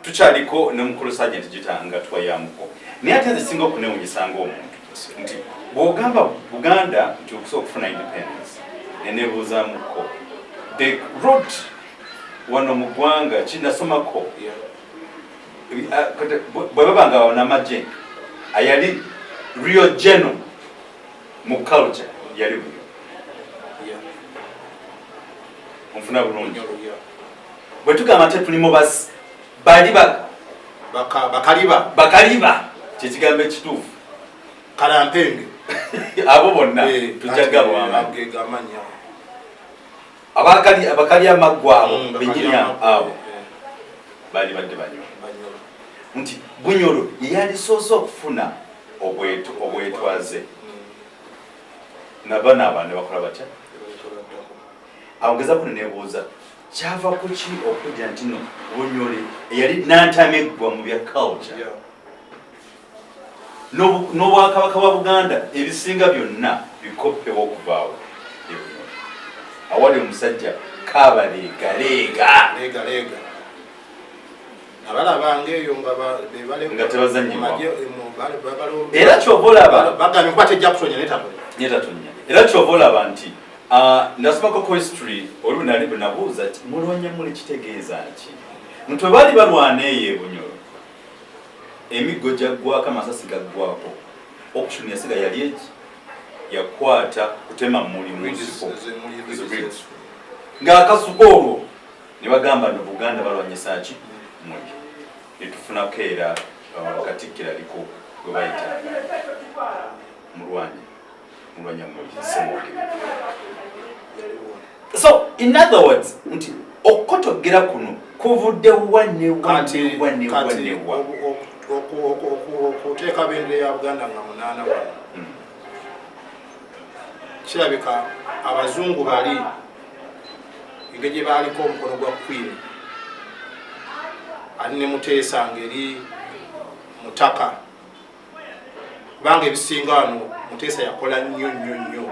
Tukyaliko ne mukulu Sergeant Gita nga twayamuko. Naye ate nze singa okunewunyisa ng'omuntu nti bw'ogamba Buganda nti okusobola okufuna independence ne neebuuzaamuko the root wano mu ggwanga kinasomako bwe baba nga banamagye ayali real general mu culture yali buyo onfuna bulungi. Bwe tugamba nti tuli mu basi bali bakaliba bakaliba kyekigambo ekituufu kalampenge abo bonna tujja gabwamanya abakali amaggwa abo benyini abo bali badde Banyoro nti Bunyoro yeyalisoose okufuna obwetwaze nabano abantu ne bakola batya. Awo ngezako neneebuuza kyava kuki okujja nti no Bunyoro eyali nantameggwa mu bya culture n'obwakabaka bwa Buganda ebisinga byonna bikoppewo okuvaawo awali omusajja Kaabaleegaleega abalabanga eyo nga tebazanyibwa. Era kyova olaba bagambye nkuba tejja kutonya netatonya. Era kyova olaba nti nasomako ku history oli nali bwe nabuuza nti mulwanya muli kitegeeza ki nti bwe baali balwana eyo e Bunyoro emiggo gyaggwako, amasasi gaggwako, option yasiga yali eki yakwata kutema muli mu nsiko ng'akasuka olwo ne bagamba no Buganda balwanyisa ki muli netufunako era Katikkiro aliko gwe bayita mulwanya mulwanya muli Ssemwogerere. So in other words nti okukotogera kuno kuvudde wa ne wa ne wa ne wa ne wa. Okuteeka bendera ya Buganda nga 8 wano kirabika abazungu bali engeri gye baaliko omukono gwa Queen ali ne Muteesa ngeri mutaka, kubanga ebisinga wano Muteesa yakola nnyo nnyo nnyo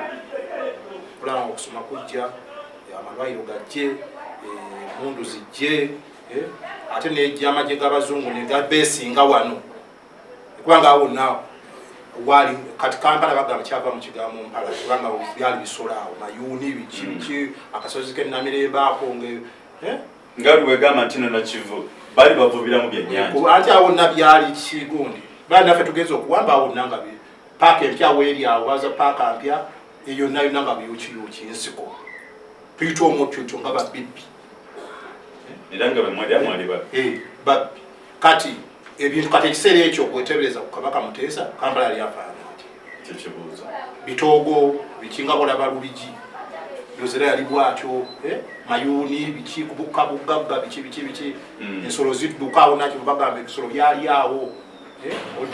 okulaba nga okusoma kujja, amalwaliro gajje, emmundu zijje, ate nejja amagye g'abazungu ne gabeesinga wano kubanga awo wonna wali kati Kampala bagamba kyava mu kigambo mpala kubanga byali bisolo awo mayuuni biki biki akasozi k'e Namirembe ako nga lwegamba nti no Nakivu bali bavubiramu byennyanja anti awo wonna byali kigundi bali naffe tugenza okuwamba awo wonna nga paaka empya weeri awo baza paaka mpya eyo yonna yonna nga biyukiyuki nsiko tuyita omutyo nga babibbi era nga bemwali babbi babbi kati ebintu kati ekiseera ekyo bwetebereza ku Kabaka Muteesa Kampala yali afaanana ati kyekibuuzo bitoogo bikinga bolaba Lubigi yozera yali bwatyo mayuuni biki kubukka bugagga biki biki biki ensolo zidduka awo nakyo bagamba ebisolo byali awo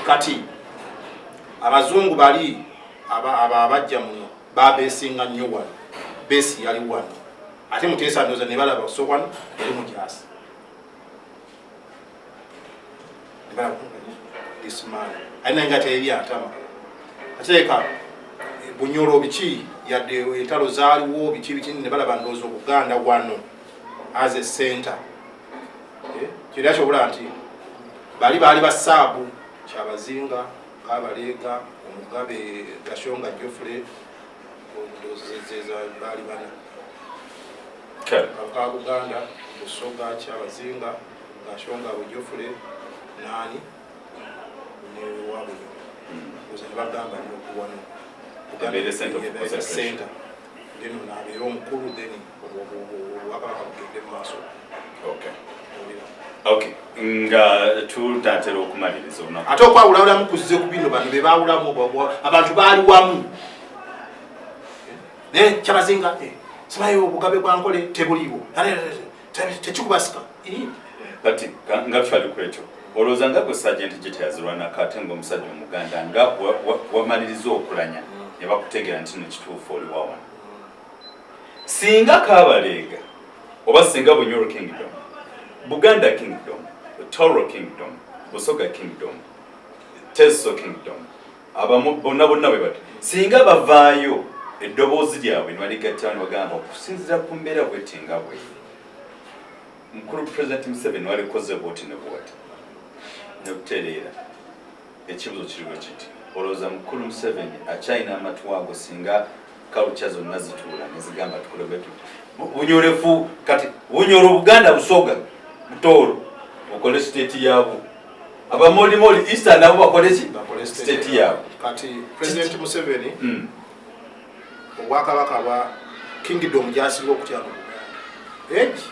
kati abazungu bali abajja muno babeesinga nnyo wano beesi yali wano ate Muteesa ndowooza ne balaba so wano yali mujaasi. This man alina nga teyeri atama ateeka Bunyoro biki yadde entalo zaaliwo biki biki ne balaba ndowooza Obuganda wano as a center kira kyobula nti bali baali basaabu Kyabazinga Kabaleega Omugabe Gashonga Geoffrey ndowooza baali bana Kabaka Buganda Busoga Kyabazinga Gashonga Geoffrey nani ne Wabunyoro oza ne bagamba n'okuwano center then nabeera omukulu then obwakabaka bugende mu maaso. Nga tutatera okumaliriza olunaku. Ate okwawulawulamu kuzze ku bino, bano be baawulamu, abantu baali wamu. Naye Kyabazinga, simayo obugabe bwa Nkole tebuliiwo, tekikubasika. Kati nga tukyali ku ekyo, olowooza nga gwe Sergeant Gita yazirwanako, ate nga omusajja Omuganda, nga wamaliriza okulanya ne bakutegeera nti no kituufu oli wawano, singa Kaabaleega oba singa Bunyoro Kingdom, Buganda Kingdom, Toro Kingdom, Busoga Kingdom, Teso Kingdom, abamu bonna bonna bwe bati, singa bavaayo eddoboozi lyabwe ne baligatta ne bagamba okusinziira ku mbeera bweti nga bwe mukulu President Museveni walikoze bwoti ne bwoti ne butereera, ekibuzo kiri bwe kiti: olowooza mukulu Museveni akyalina amatu ago singa culture zonna zituula ne zigamba tukole bwe tuti? Bunyorefu kati Bunyoro, Buganda, Busoga, Butooro okole state yaabwe, Abamolimoli Eastern nabo bakole ki? State yaabwe. Kati President Museveni, obwakabaka bwa kingdom gyasinga okutya mu Buganda egi.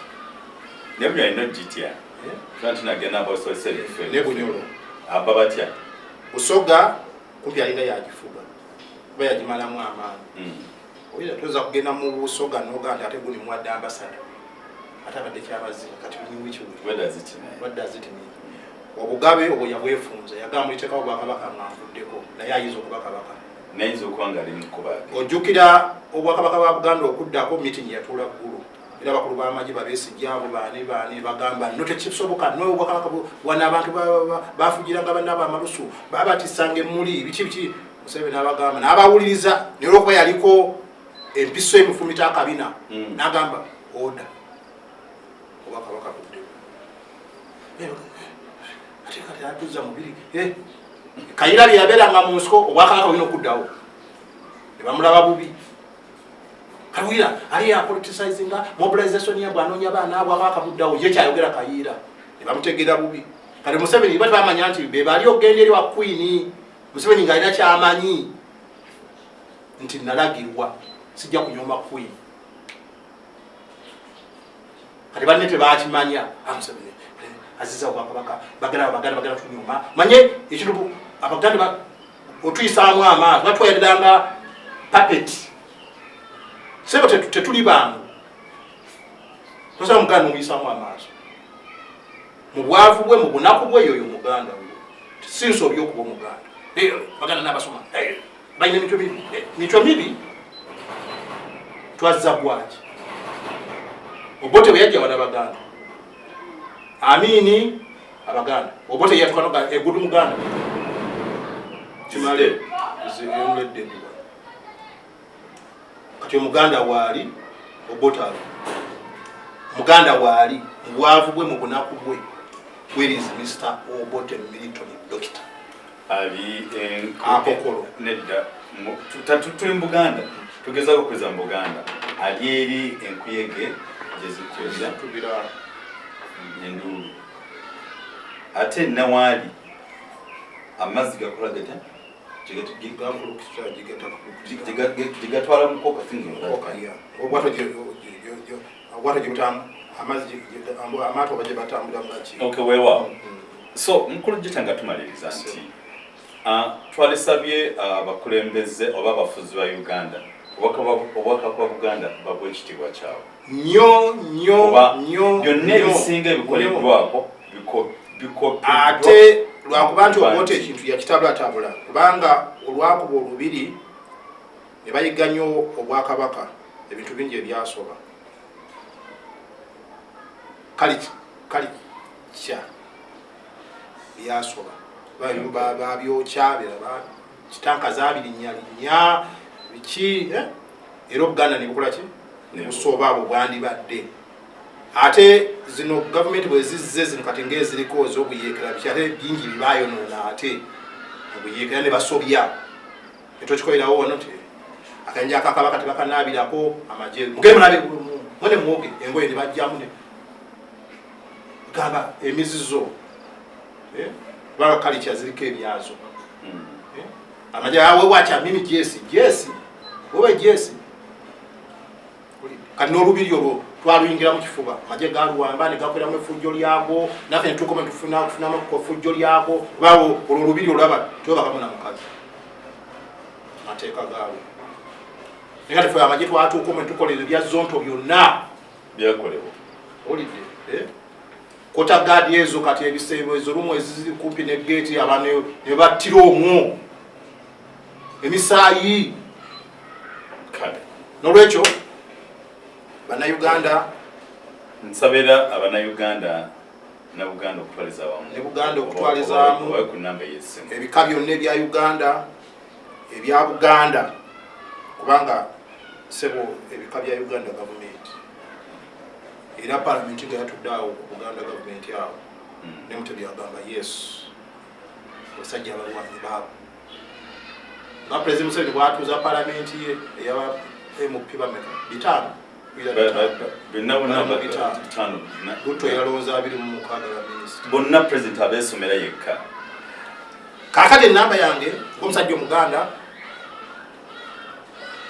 Naye bunyoro alina ogitya nti nagenda abasoserefe. Ne Bunyoro. Aba batya. Busoga kumpi alina yagifuga kuba yagimalamu amaanyi. Oyinza toyinza kugenda mu Busoga noga nti ate guni muwadde ambasada, ate abadde Kyabazinga. Kati What does it mean? Obugabe obwo yabwefunza, yagamba muliteekawo bwakabaka nga nfuddeko, naye ayinza okuba kabaka. Nayinza okuba nga ali mukubaage. Ojjukira obwakabaka bwa Buganda okuddako, meeting yatuula Ggulu, era abakulu b'amagye babeesijja abo baani baani bagamba no tekisoboka, no obwakabaka wano abantu bafugiranga bannaabo amalusu, babatisanga emmuli, biki biki. Museveni n'abagamba n'abawuliriza, naye olwokuba yaliko empiso emufumita akabina, n'agamba order, obwakabaka buddewo. Ate kati atuza mubiri Kayira bye yabeeranga mu nsiko, obwakabaka bulina okuddawo, ne bamulaba bubi. Kawira ali yapoliticizinga mobilization ya bwanoonya baana, obwakabaka buddawo, ye kyayogera Kayiira, ne bamutegeera bubi. Kati Museveni ba tebamanya nti be bali okugenda eri wa Queen. Museveni ng'alina kyamanyi nti nalagirwa sijja kunyooma Queen. Kati banne tebakimanya. Ah, Museveni aziza obwakabaka, bagala Abaganda bagala tunyuma. Manye ekintu Abaganda otuyisaamu amaaso, batwayaliranga puppet. Sebo tetuli bangu, tosobola Muganda omuyisaamu amaaso mu bwavu bwe, mu bunaku bwe. Yoyo muganda wo, si nsobi okuba omuganda. Baganda n'abasoma balina emitwe mibi, mitwe mibi. Twazza gwaki? Obote bwe yajja wana Baganda, Amini Abaganda, Obote yatukanoga egudu muganda kimale zimuledde ndiwa. Kati omuganda waali, Obote ali muganda waali mu bwavu bwe, mu bunaku bwe. Where is Mr Obote Milton Doctor? Ali Akokolo. Nedda, tuli mu Buganda, tugezaako okuza mu Buganda. Ali eri enkuyege gyezitubira tubira enduulu, ate nawaali amazzi gakola gatya? Gakulukisa. Gigatwala mukoka. Obwato obwato gyebutamu amazzi, amaato oba gye batambulira mugaki. Okay, weewaawo. So mukulu Gita, nga tumaliriza nti twalisabye abakulembeze oba abafuzi ba Uganda, obwakabaka bwa Buganda babwa ekitiibwa kyabwe. Nnyo nnyo. Oba nnyo. Byonna nnyo, ebisinga ebikoleddwako bikopeddwa. Ate lwakuba nti Obote ekintu yakitabulatabula, kubanga olwakuba olubiri ne bayiga nnyo obwakabaka, ebintu bingi ebyasoba kali kali kya byasoba, babyokya, kitanka zabirinyalinnya biki, eh? Era Obuganda nebukola ki? Nebusoba abo bwandibadde. Ate zino gavumenti bwe zizze zino kati ngaeziriko ez'obuyeekera biki, ate bingi bibayonoona, ate obuyeekera ne basobya. Etokikoyerawo wano nti akayinja akakabaka tebakanaabirako, amagye mugende munabe mwene mwoge engoye ne bajjamu ne gamba emizizo, eh? Kubanga kalica ziriko ebyazo. Amagye awe wacha mimi jesi jesi wewe jesi. Kati n'olubiri olwo Twaluyingira mu kifuba, amagye galuwamba ne gakoleramu effujjo lyago, naffe netukoma tufunamu effujjo lyago. Bawo olwo olubiri olaba tebakamu na mukazi, mateeka gaabwe. Naye kati fe amagye twatuuka omwe tukola ebyo bya zonto byonna byakolebwa. Owulidde, eh? Kota gaadi ezo kati ebiseebo ezo lumu eziziri kumpi ne geeti, abantu ne battira omwo emisaayi. Kale. Nolwekyo Bannayuganda, nsabira Abannayuganda na Buganda okutwaliza awamu. Ne Buganda okutwaliza awamu. Obawe ku namba ey'essimu. Ebika byonna ebya Uganda, ebya Buganda, kubanga sebo ebika bya Uganda gavumenti, era palamenti nga yatudde awo ku Buganda gavumenti awo, ne Mutebi agamba yes, abasajja abalwanyi baabo, nga President Museveni bwatuuza palamenti ye eyaba MP bameka? 500. Bonna bonna. Bali mu 500. 5. Ruto yalonze 26 ba minisita. Bonna president abeesomera yekka. Kaakati enamba yange ng'omusajja Omuganda,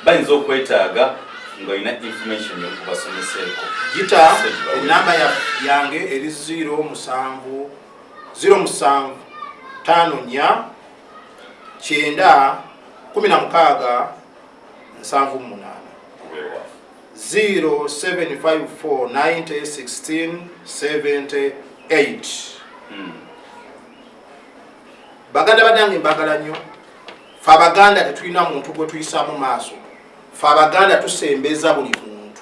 bayinza okwetaaga ng'olina information yokubasomeseeko. Gita enamba yange eri 07 07 54 9 16 78. Weewaawo. 0754 90 16 78. Baganda banange, mbagala nnyo. Fe Abaganda tetulina muntu gwe tuyisaamu maaso. Fe Abaganda tusembeza buli muntu,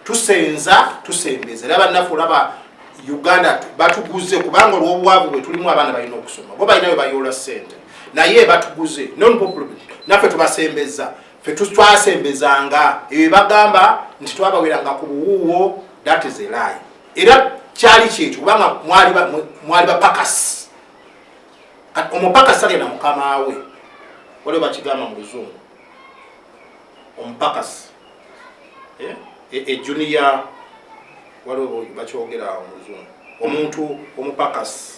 tusenza, tusembeza. Era bannaffe olaba Uganda batuguze, kubanga olw'obwavu bwe tulimu, abaana balina okusoma, bo balina we bayoola ssente, naye batuguze. Naffe tubasembeza. Fe twasembezanga ebyo bagamba nti twabaweranga ku buwuuwo. That is a lie. Era kyali kyekyo, kubanga mwali bapakasi. Kati omupakasi alya na mukama we. Waliwo bakigamba mu Luzungu, omupakasi, eh? Ejuniya, waliwo bakyogera awo mu Luzungu, omuntu omupakasi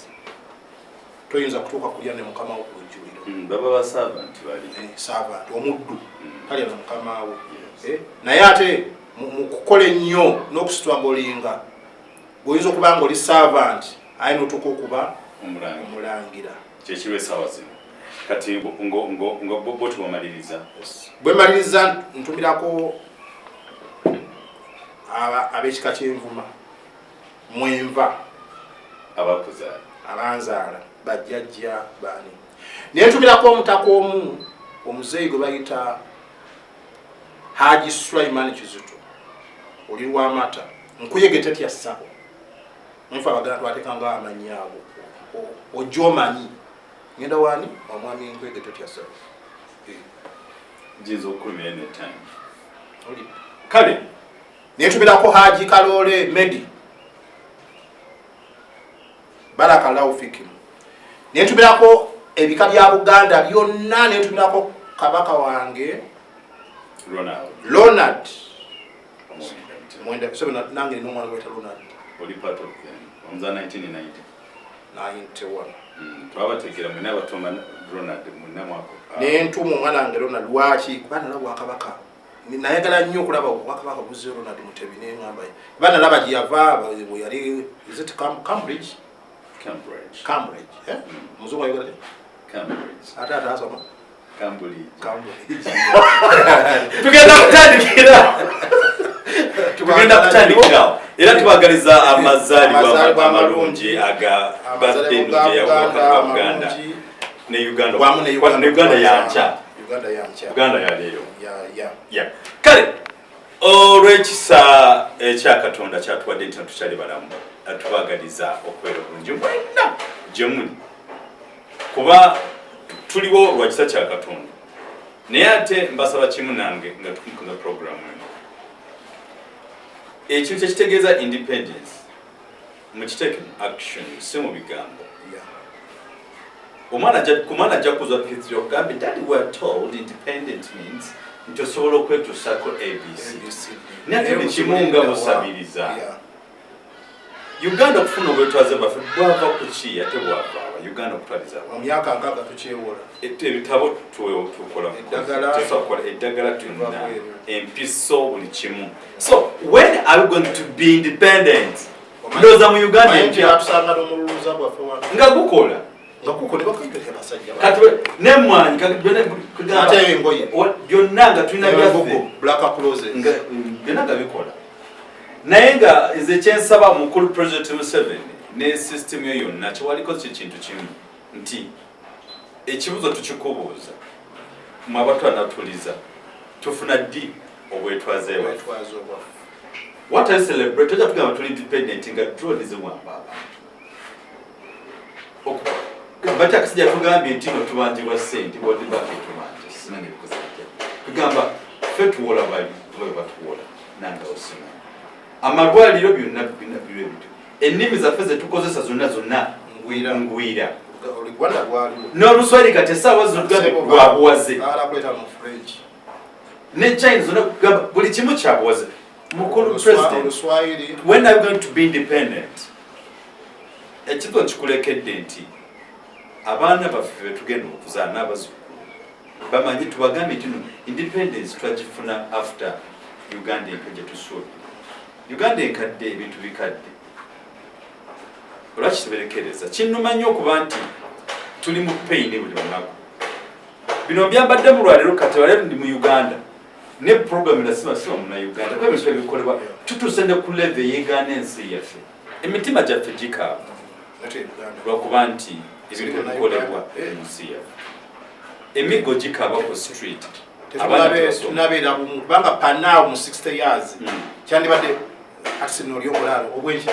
toyinza kutuuka kulya ne mukama wo ku lujjuliro. Baba ba servant bali. Servant, omuddu talya na mukama we. Naye ate mu kukola ennyo n'okustrugglinga, bw'oyinza okuba nga oli servant, aye notuuka okuba omulangira. Omulangira. Kyekiriwo essaawa zino. Kati ngo bo tubamaliriza. Bwe maliriza, ntumirako ab'ekika ky'Envuma mwenva. Abakuzaala. Abanzaala, bajjajja baani. Naye ntumirako omutaka omu omuzeeyi gwe bayita Haji Sulaiman Kizito, oli lwamata nkuyege tetya ssabo. Nfe Abaganda twatekanga amanyi ago. Ojja omanyi ngenda wani, omwami Nkwege tetya ssabo. Giyinza okukulumira anytime. Oli. Kale. Netumirako Haji Kalole Medi, barakallahu fikum. Netumirako ebika bya Buganda byonna. Netumirako kabaka wange Ronald. Ronald Omwenda Mutebi. Mwenda. So nange nina omwana gweta Ronald. Oli part of them, omuza 1990. 91. Twabategera mwena abatoma Ronald mwena mwako. Nentuma omwana wange Ronald. Lwaki? Kuba nalaba bwakabaka, nayagala nnyo okulaba obwakabaka buzze Ronald Mutebi. Neŋamba kuba nalaba gye yava, bwe yali, is it Cambridge? Cambridge. Cambridge, eh? Omuzungu ayogera atya? Cambridge. Ate ate asoma. Cambridge. Cambridge. Tugenda kutandikira era tubagaliza amazaalibwa Amazaalibwa amalungi aga Amazaalibwa birthday ga ennungi Buganda ey'obwakabaka bwa Buganda amalungi. Ne Uganda. Wamu ne Uganda. Ne Uganda yankya. Uganda yankya. Uganda yaleero. Ya. Yeah. Kale olw'ekisa ekya Katonda kyatuwadde nti tukyali balamu, tubagaliza okubeera obulungi mwenna gye muli, kuba tuliwo lwa kisa kya Katonda. Naye ate mbasaba kimu nange nga tukunkuza programu eno, ekintu kyekitegeeza independence mukiteeke mu action, si mu bigambo. Omwana ku mwana ajja kuza P3 okugambe, "Daddy, we are told independent means nti osobola okwetuusako ABC." ABCD. Naye ate buli kimu nga busabiriza. Uganda okufuna obwetwaze bwaffe bwava ku ki ate bwavaawa Uganda okutwaliza mu myaka 60 tukyewola ebitabo tukola eddagala eddagala tulina empiso buli kimu. So when are we going to be independent? Ndowooza mu Uganda empya tusanga n'omululuza gwaffe wano nga gukola nga gukola bakayita basajja kati n'emmwanyi ate engoye byonna nga tulina byaffe black clothes nga byonna nga bikola. Naye nga nze kyensaba mukulu President Museveni ne system yo yonna kyewaliko kintu kimu nti ekibuzo tukikubuuza mwe abatwanatuliza tufuna ddi obwetwaze bwaffe? What I celebrate tojja tugamba tuli independent nga drone ziwamba abantu. Bati akasajja tugambye nti no tubanjibwa ssente World Bank etubanja simanyi ebikoze bitya. Tugamba ffe tuwola bali oba batuwola nange osimanyi. Amalwaliro byonna byonna biri ebityo. Ennimi zaffe ze tukozesa zonna zonna ngwira ngwira. Olugwanda lwaliwo. N'oluswayiri kati essaawa zino tugambye lwabuwaze. Baalakweta mu French. Ne China zonna kugamba buli kimu kyabuwaze. Mukulu President, Oluswayiri. When are we going to be independent? Ekibuzo nkikulekedde nti abaana baffe betugenda okuzaala n'abazzukulu bamanyi tubagambye nti no independence twagifuna after Uganda empya gye tusuubira. Uganda enkadde ebintu bikadde. Olwaki teberekereza? Kinnuma nnyo okuba nti tuli mu pain buli lunaku. Bino mbyambadde mu lwaleero kati leero ndi mu Uganda. Ne program nasima sima muna Uganda. Kuba ebintu ebikolebwa tutuuse ne ku level eyeegaana ensi yaffe. Emitima gyaffe gikaaba lwakuba nti ebintu ebikolebwa mu nsi yaffe. Emiggo gikaaba ku street. Tunabeera bumu kubanga panaawo mu 60 years kyandibadde arsenal y'omulaalo obwenki.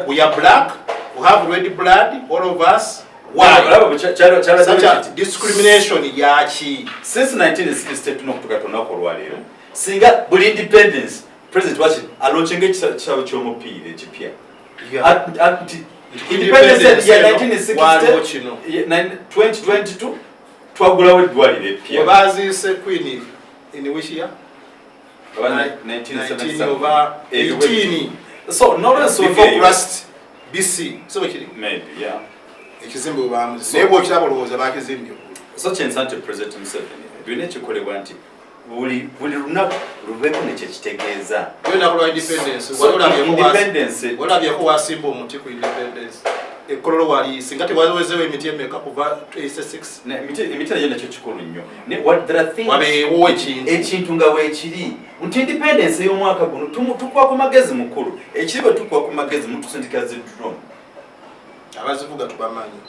We are black, we have red blood, all of us. Why such a discrimination yaki? Since 1962 n'okutuuka lunaku olwaleero singa buli independence president waki alaunchinga ekitabo ky'omupiira ekipya independence ya 1960 2022 twagulawo eddwaliro eppya. Webaziise Queen in which year? 19 over 18. So nolwensonga before Christ BC, so kiri maybe, yeah. Ekizimbe webamuzi naye bwokiraba olowooza bakizimbye. So kyensa nti President Museveni byonna ekikolebwa nti buli lunaku lubeeko nekyekitegeeza. Olunaku lwa independence walabyeko wasimba omuti ku independence ekololo wali singa tewawezeewo emiti emeka kuva 86? Emiti nayo nakyo kikulu nnyo. Wabeewo ekintu ekintu nga weekiri nti independence ey'omwaka guno tukuwa ku magezi mukulu ekiri bwe tukuwa ku magezi mutusindika zi drone. Abazivuga tubamanyi,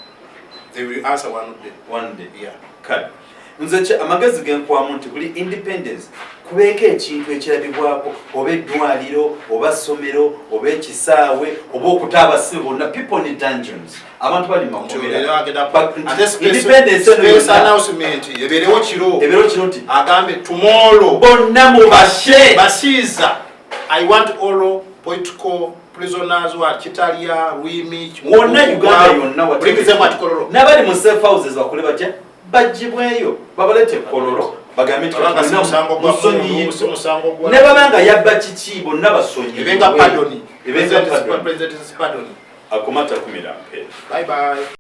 they will answer one day. One day. Yeah. Kale nze amagezi genkwamu nti buli independence kubeeko ekintu ekirabibwako oba eddwaliro oba ssomero oba ekisaawe oba okuta abasibe bonna, people in dungeons, abantu bali makomera. Announcement ebeerewo kiro. Ebeerewo kiro nti agambe tomorrow bonna mubashe basiiza. I want all political prisoners wa Kitalya, Rwimi, wonna Uganda yonna buligizemu ati Kololo. N'abali mu safe houses bakole batya? Bagibweyo babalete Kololo bagambe nti ne baba nga yabba kiki bonna basonyiwe. Ebenga pardon. Ebenga pardon. President's pardon. Akomata kumira mpeera. Bye bye.